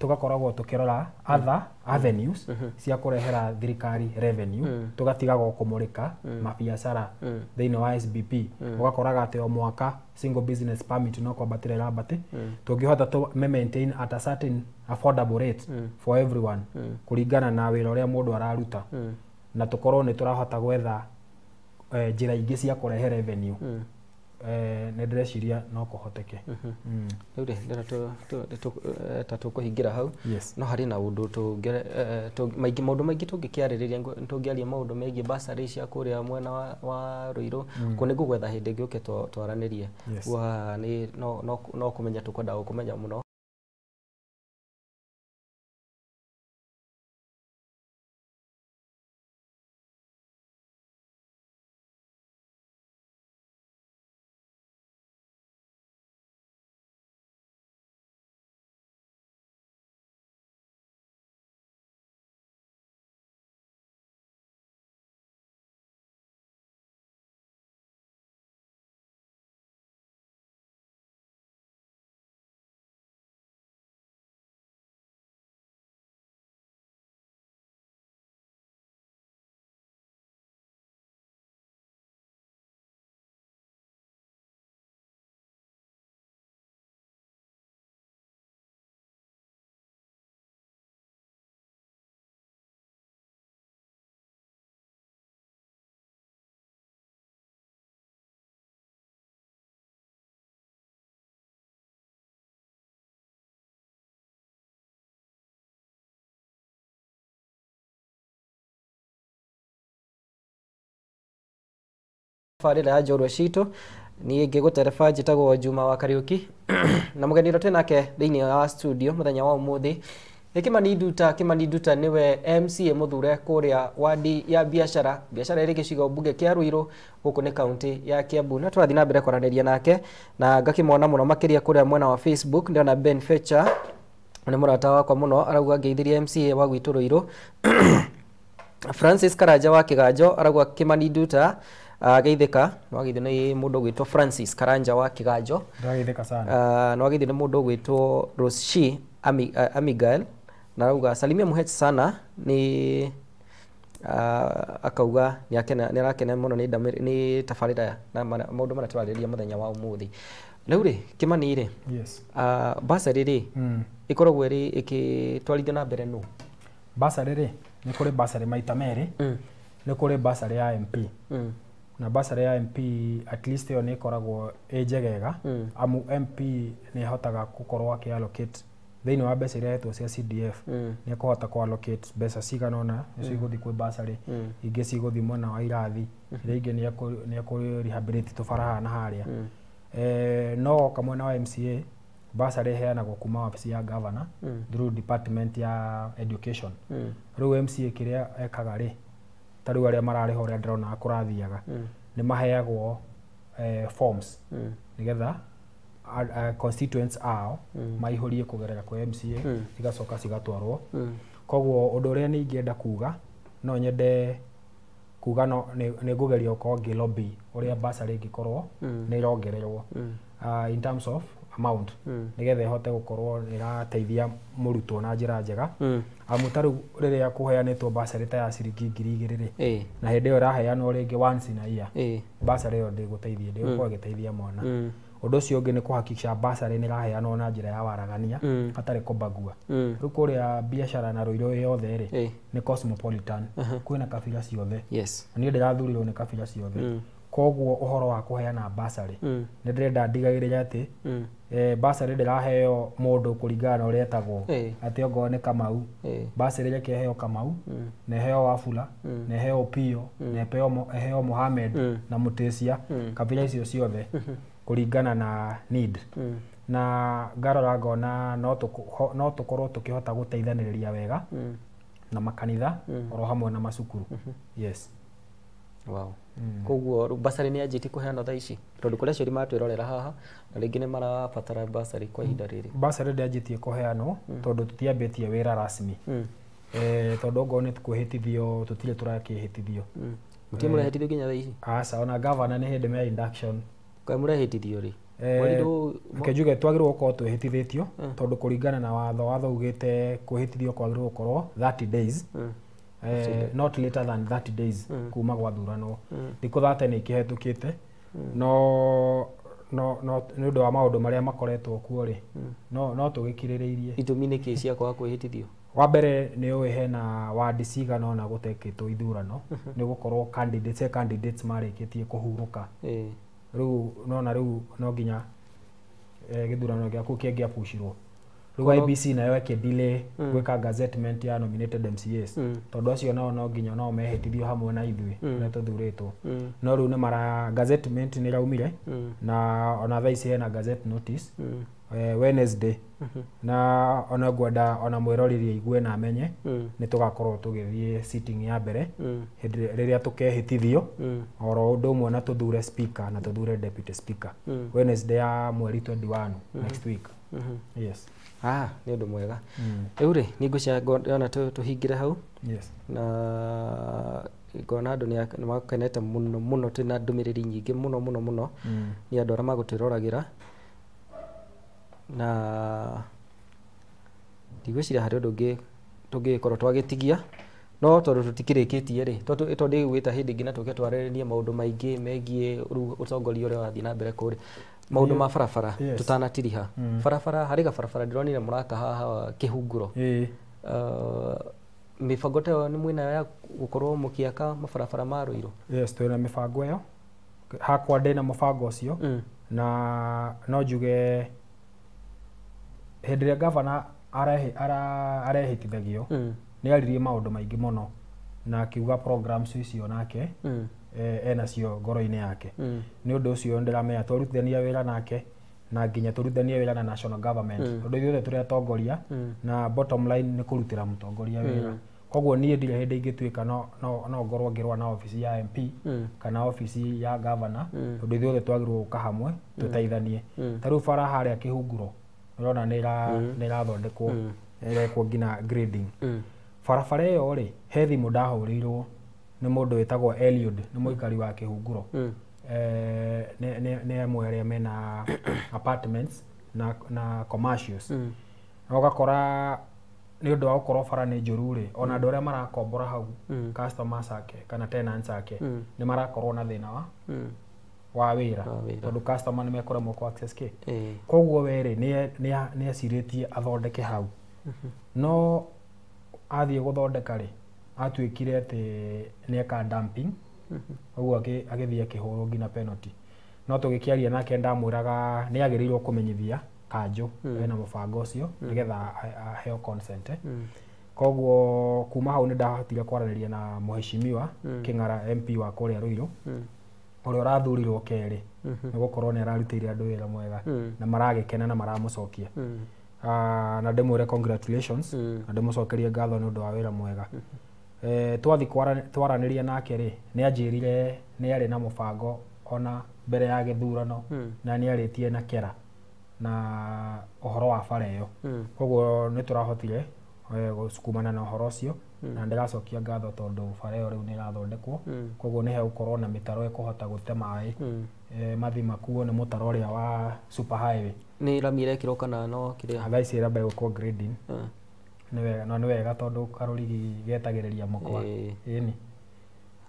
tũgakoragwo tũkĩrora other avenues cia kũrehera thirikari revenue, tũgatiga kũmũrĩka mabiacara thĩinĩ wa SBP. Ũgakoraga atĩ o mwaka single business permit no kwambatĩra ĩrambate. Tũngĩhota tũ maintain at a certain affordable rate for everyone, kũringana na wĩra ũrĩa mũndũ araruta, na tũkorwo nĩ tũrahota gwetha njĩra ingĩ cia kũrehe revenue, nĩ ndĩreciria no kũhoteke. Rĩu rĩ, ndĩrenda ta tũkũhingĩra hau. Yes. No harĩ na ũndũ maingĩ, maũndũ maingĩ tũngĩkĩarĩrĩria, tũngĩaria maũndũ megiĩ bursary cia kũrĩa mwena wa Ruiru, kũ nĩ ngũgwetha hĩndĩ ĩngĩ ũke twaranĩrie. Yes. Guo haha nĩ no kũmenya tũkwendaga gũkũmenya mũno. Tabarĩra ya njorua citũ. Niĩ ngĩgũtereba njĩtagwo Juma wa Kariũki na mũgeni ũrĩa twĩ nake thĩinĩ wa studio mũthenya wa ũmũthĩ nĩ Kimani Nduta. Kimani Nduta nĩwe MCA mũthure kũrĩa wadi ya biacara, biacara ĩrĩ gĩcigo mbunge kĩa Ruiru gũkũ nĩ kaunti ya Kiambu, na tũrathiĩ na mbere kwaranĩria nake na ngakĩmwona mũno makĩria kũrĩa mwena wa Facebook. Ndĩrona Ben Fetcher nĩ mũrata wakwa mũno, arauga ngeithirie MCA wa gwitũ Ruiru. Francis Karanja wa Kiganjo arauga Kimani Nduta ageithĩka, nĩwageithio nĩ mũndũ ũgwĩtwo Francis Karanja wa Kiganjo. Ndĩrageithĩka sana. Nĩwageithio nĩ mũndũ ũgwĩtwo Roshi Amigael na arauga salimia muhech sana ni akauga nĩ arakena mũno nĩ tabarĩra na maũndũ marĩa tũrarĩrĩria mũthenya wa ũmũthĩ. Rĩu rĩ Kimani rĩ, yes, bursary rĩ ĩkoragwo ĩrĩ ĩgĩtwarithio na mbere nũ? Bursary rĩ, nĩ kũrĩ bursary maita merĩ. Nĩ kũrĩ bursary ya MP na bursary ya MP at least ĩyo nĩ ĩkoragwo ĩ njegega, amu MP nĩ ahotaga gũkorwo akĩ allocate thĩinĩ wa mbeca iria ahetwo cia CDF. Nĩ ekũhota kũ allocate mbeca cigana ũna nĩcio igũthiĩ kwĩ bursary, ingĩ cigũthiĩ mwena wa irathi, iria ingĩ nĩ ekũ rehabilitate tũbara haha na harĩa. No oka mwena wa MCA, bursary ĩheanagwo kuma wabici ya governor through department ya education. Rĩu MCA kĩrĩa ekaga rĩ, ta rĩu arĩa mararĩha ũrĩa ndĩrona kũrathiaga, nĩ maheagwo forms nĩgetha constituents ao maihũrie kũgerera kwĩ MCA, cigacoka cigatwarwo. Koguo ũndũ ũrĩa nĩ ingĩenda kuga, no nyende kuga no nĩ ngũgeria gũkorwo ngĩ lobby ũrĩa bursary ĩngĩkorwo nĩ ĩrongererwo in terms of amount, nĩgetha ĩhote gũkorwo nĩ ĩrateithia mũrutwo na njĩra njega, amu ta rĩu rĩrĩa kũheanĩtwo bursary ta ya ciringi 2000 rĩ, na hĩndĩ ĩyo ĩraheanwo rĩngĩ once in a year, bursary ĩyo ndĩgũteithia, ndĩgũkorwo ĩgĩteithia mwana. Ũndũ ũcio ũngĩ nĩ kũhakikisha bursary nĩ ĩraheanwo na njĩra ya waragania hatarĩ kũbagua. Rĩu kũrĩa biacara na Ruiru yothe rĩ, nĩ cosmopolitan, kwĩna kabira ciothe. Yes. Niĩ ndĩrathurirwo nĩ kabira ciothe. Koguo ũhoro wa kũheana bursary nĩ ndĩrenda ndigagĩrĩre atĩ bursary ndĩraheo mũndũ kũringana na ũrĩa etagwo, atĩ ongorwo nĩ Kamau, bursary reke ĩheo Kamau, na ĩheo Wafula, na ĩheo Opiyo, na ĩheo Mohamed na Mutesia, kabira icio ciothe kũringana na need. Na ngarora ngona no tũkorwo tũkĩhota gũteithanĩrĩria wega na makanitha oro hamwe na macukuru. Yes. Wow. Koguo bursary nĩ yanjĩtie kũheanwo thaa ici, tondũ kũrĩ aciari maratwĩrorera haha na rĩngĩ nĩ marabatara bursary kwa ihinda rĩrĩ? Bursary ndĩanjĩtie kũheanwo tondũ tũtiambĩtie wĩra rasmi. Tondũ ongorwo nĩ kwĩhĩtithio tũtirĩ tũrakĩhĩtithio. Mũtirĩ mũrehĩtithio nginya thaa ici? Aca, ona governor nĩ hĩndĩ me induction. Kaĩ mũrehĩtithio rĩ? Reke njuge twagĩrĩirwo gũkorwo twĩhĩtithĩtio, tondũ kũringana na watho, watho ugĩte kwĩhĩtithio kwagĩrĩirwo gũkorwo 30 days, not later than 30 days kuma gwathuranwo. Thikũ 30 nĩ ikĩhetũkĩte, no nĩ ũndũ wa maũndũ marĩa makoretwo kuo rĩ, no tũgĩkirĩrĩirie. Itũmi nĩ kĩ cia kwaga kwĩhĩtithio? Wa mbere nĩ ũĩ hena wadi cigana ũna gũtekĩtwo ithurano, nĩ gũkorwo candidates marĩkĩtie kũhurũka. Rĩu nona rĩu no nginya gĩthurano gĩaku kĩngĩapucirwo. Rĩu IBC nayo ĩkĩ delay gwĩka gazettement ya nominated MCAs, tondũ acio nao no nginya nao mehĩtithio hamwe na ithuĩ arĩa tũthurĩtwo. No rĩu nĩ mara gazettement nĩ ĩraumire, na ona thaa ici hena gazette notice Wednesday, na ona ngwenda ona mwĩroreri aigue na amenye nĩ tũgakorwo tũgĩthiĩ sitting ya mbere rĩrĩa tũkehĩtithio oro ũndũ ũmwe na tũthure speaker na tũthure deputy speaker Wednesday ya mweri 21 next week. Yes. Nĩ ũndũ mwega. Rĩu rĩ, nĩ ngũcia tũhingĩre hau. Yes. Na ngona andũ nĩ makenete mũno mũno, twĩna ndũmĩrĩri nyingĩ mũno mũno mũno nĩ andũ arĩa magũtwĩroragĩra, na ndigwĩciria harĩ ũndũ ũngĩ tũngĩgĩkorwo twagĩtigia, no tondũ tũtikĩrĩkĩtie rĩ, tondũ ndĩgwĩta hĩndĩ ĩngĩ na tũke twarĩrĩrie maũndũ maingĩ megiĩ rĩu ũtongoria ũrĩa ũrathiĩ na mbere kũrĩa maũndũ ma barabara. Tũtanatiriha barabara, harĩ gabarabara ndĩronire mũraka haha Kĩhunguro. Mĩbango ta ĩyo nĩ mwĩnayo ya gũkorwo mũkĩaka mabarabara ma Ruiru? Yes, twĩna mĩbango ĩyo. Hakwa ndĩna mũbango ũcio, na no njuge hĩndĩ ĩrĩa gavana arehĩtithagio nĩ aririe maũndũ maingĩ mũno na akiuga programs icio nake enacio ngoro-inĩ yake. Nĩ ũndũ ũcio ndĩramenya twarutithania wĩra nake na nginya tũrutithanie wĩra na national government, tondũ ithuothe tũrĩ atongoria na bottom line nĩ kũrutĩra mũtongoria wĩra. Koguo niĩ ndirĩ hĩndĩ ingĩtuĩka no ngorwo ngĩrũa na obici ya MP kana obici ya governor, tondũ ithuothe twagĩrĩirwo gũka hamwe tũteithanie. Ta rĩu bara harĩa Kĩhunguro ũrona nĩ ĩrathondekwo, ĩrekwo nginya grading. Barabara ĩyo rĩ, he thimũ ndahũrĩirwo nĩ mũndũ wĩtagwo Eliud, nĩ mũikari wa Kĩhunguro. Nĩ amwe arĩa mena apartments na commercials. Na ũgakora nĩ ũndũ wa gũkorwo bara nĩ njũru rĩ, ona andũ arĩa marakombora hau, customers ake kana tenants ake, nĩ marakorwo na thĩna wa wĩra, tondũ customer nĩ mekũremwo kũ access kĩ. Koguo we rĩ, nĩ ecirĩtie athondeke hau, no athiĩ gũthondeka rĩ, atuĩkire atĩ nĩ eka dumping, ũguo agĩthiĩ akĩhũrwo nginya penalty. No tũgĩkĩaria nake ndamwĩraga nĩ agĩrĩirwo kũmenyithia kanjũ ena mũbango ũcio nĩgetha aheo consent. Koguo kuma hau nĩ ndahotire kwaranĩria na mũheshimiwa Kĩng'ara, MP wa kũrĩa Ruiru, ũrĩa ũrathurirwo kerĩ, nĩ gũkorwo nĩ ararutĩire andũ wĩra mwega na maragĩkena na maramũcokia. Na ndĩmwĩre congratulations na ndĩmũcokerie ngatho nĩ ũndũ wa wĩra mwega. Twathiĩ twaranĩria nake rĩ, nĩ anjĩrire nĩ arĩ na mũbango ona mbere ya gĩthurano, na nĩ arĩtie na kera na ũhoro wa bara ĩyo. Koguo nĩ tũrahotire gũsukumana na ũhoro ũcio, na ndĩracokia ngatho tondũ bara ĩyo rĩu nĩ ĩrathondekwo. Koguo nĩ hegũkorwo na mĩtaro ĩkũhota gũte maĩ, mathi makuo nĩ mũtaro ũrĩa wa super highway. Nĩ rami ĩrekĩrwo kana no kĩrĩa? Thaa ici ĩramba ĩgũkwo grading. Nĩ wega, no nĩ wega tondũ karũrigi getagĩrĩria mũkwa. Ĩni.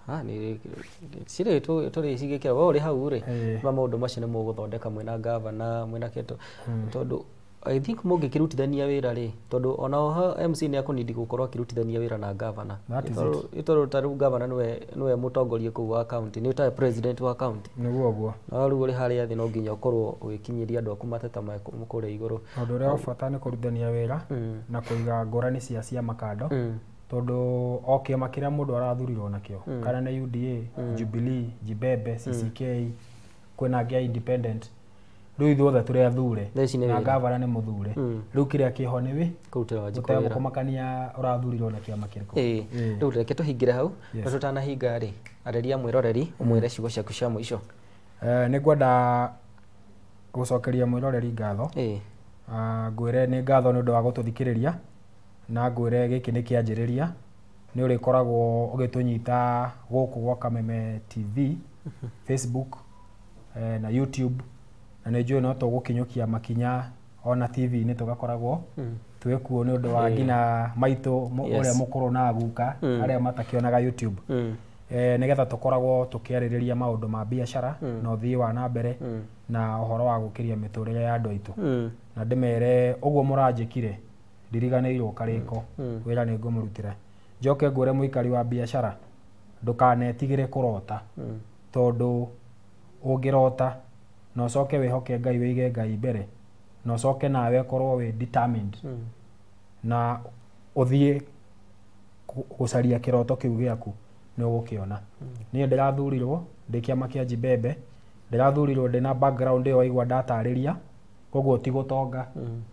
Nĩ cirĩ tũrĩ cigĩkĩra we ũrĩ hau rĩ, ma maũndũ macio nĩ mũgũthondeka mwĩna gavana mwĩna kĩndũ, tondũ I think mũngĩkĩrutithania wĩra rĩ, tondũ ona ho MC nĩ akũnindi gũkorwo akĩrutithania wĩra na gavana, tondũ ta rĩu gavana nĩwe mũtongoria kũu wa county, nĩ tawe president wa county. Nĩguo ũguo. No rĩu ũrĩ harĩa thĩ no nginya ũkorwo ũgĩkinyĩria andũ aku mateta kũrĩa igũrũ. Ũndũ ũrĩa wa bata nĩ kũrutithania wĩra na kũiga ngũrani cia ciama kando, tondũ o kĩama kĩrĩa mũndũ arathurirwo nakĩo, kana nĩ UDA, Jubilee, Jibembe, CCK, kwĩna angĩ a independent, rĩu ithuothe tũrĩ athure na gavana nĩ mũthure. Rĩu kĩrĩa kĩho nĩ wĩ gũtekũmakania ũrathurirwo na kĩama kĩrĩkũ. Rĩu reke tũhingĩre hau, no tũtanahinga rĩ, arĩria mwĩroreri ũmwĩre ciugo ciaku cia mũico. Nĩ ngwenda gũcokeria mwĩroreri ngatho. Ngwĩre nĩ ngatho nĩ ũndũ wa gũtũthikĩrĩria, na ngwĩre gĩkĩ nĩ kĩanjĩrĩria, nĩ ũrĩkoragwo ũgĩtũnyita gũkũ gwa Kameme TV, Facebook na YouTube, na nĩ njũĩ no tũgũkinyũkia makinya ona TV-inĩ tũgakoragwo twĩkuo nĩ ũndũ wa nginya maitũ ũrĩa mũkũrũ na guka arĩa matakĩonaga YouTube, nĩgetha tũkoragwo tũkĩarĩrĩria maũndũ ma biacara na ũthii wa na mbere na ũhoro wa gũkĩria mĩtũrĩre ya andũ aitũ. Na ndĩmere ũguo mũranjĩkire ndiriganĩirwo karĩko, wĩra nĩ ngũmũrutĩra. Njoke ngwĩre mũikari wa biacara ndũkanetigĩre kũrota, tondũ ũngĩrota na ũcoke wĩhoke Ngai, wĩige Ngai mbere, na ũcoke nawe ũkorwo wĩ determined na ũthiĩ gũcaria kĩroto kĩu gĩaku, nĩ ũgũkĩona. Niĩ ndĩrathurirwo ndĩ kĩama kĩa Jibembe, ndĩrathurirwo ndĩna background ĩyo waigua ndatarĩria, koguo ti gũtonga,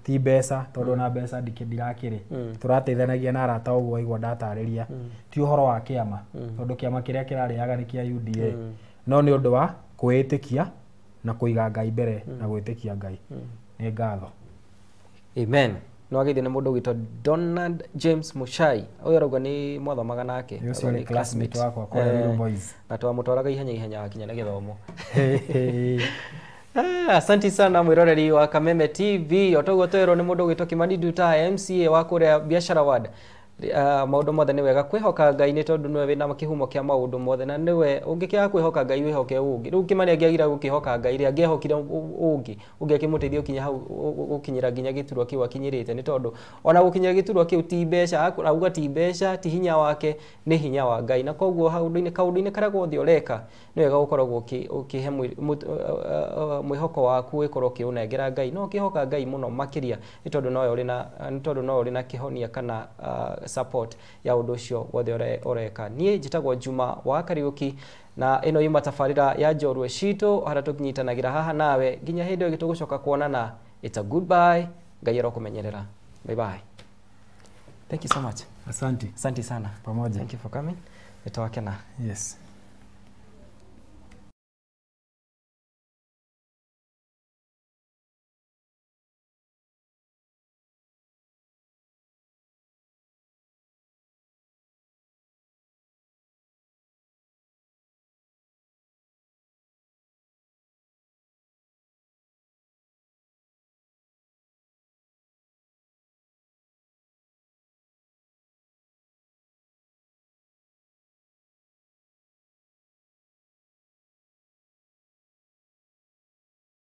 ti mbeca, tondũ ona mbeca ndirakĩrĩ, tũrateithanagia na arata ũguo waigua ndatarĩria, ti ũhoro wa kĩama, tondũ kĩama kĩrĩa kĩrarĩaga nĩ kĩa UDA, no nĩ ũndũ wa kwĩĩtĩkia na kũiga Ngai mbere na gwĩtĩkia Ngai. Nĩ ngatho. Amen. No agithio nĩ mũndũ ũgwĩtwo Donald James Muchai, ũyũ arauga nĩ mwathomaga nake, ũcio nĩ classmate wakwa kũrĩa Ruiru Boys, na twamũtwaraga ihenya ihenya akinya na gĩthomo. Asante sana mwĩroreri wa Kameme TV. Otoguo twĩrwo nĩ mũndũ ũgwĩtwo Kimani Nduta, MCA wa kũrĩa Biashara Ward. Maũndũ mothe nĩ wega kwĩhoka Ngai, nĩ tondũ nĩwe wĩna kĩhumo kĩa maũndũ mothe, na nĩwe ũngĩkĩaga kwĩhoka Ngai wĩhoke ũngĩ. Rĩu Kimani angĩagire gũkĩhoka Ngai rĩ, angĩehokire ũngĩ ũngĩ akĩmũteithia gũkinya hau, gũkinyĩra nginya gĩturwa kĩu akinyĩrĩte, nĩ tondũ ona gũkinyĩra gĩturwa kĩu ti mbeca, auga ti mbeca, ti hinya wake, nĩ hinya wa Ngai. Na koguo kaũndũ-inĩ karĩa gothe ũreka nĩ wega gũkoragwo ũkĩhe mwĩhoko waku ũgĩkorwo ũkĩũnengera Ngai, no ũkĩhoka Ngai mũno makĩria, nĩ tondũ nowe ũrĩ na, nĩ tondũ nowe ũrĩ na kĩhonia kana support ya ũndũ ũcio wothe ũreka. Niĩ njĩtagwo Juma wa Kariũki, na ĩno yuma tabarĩra ya Njorua Citũ, harĩa tũnyitanagĩra haha nawe nginya hĩndĩ ĩyo ĩngĩ tũgũcoka kuonana. It's a goodbye. Ngai arokũmenyerera. Bye bye. Thank you so much. Asante. Asante sana. Pamoja. Thank you for coming. Nĩtwakena. Yes.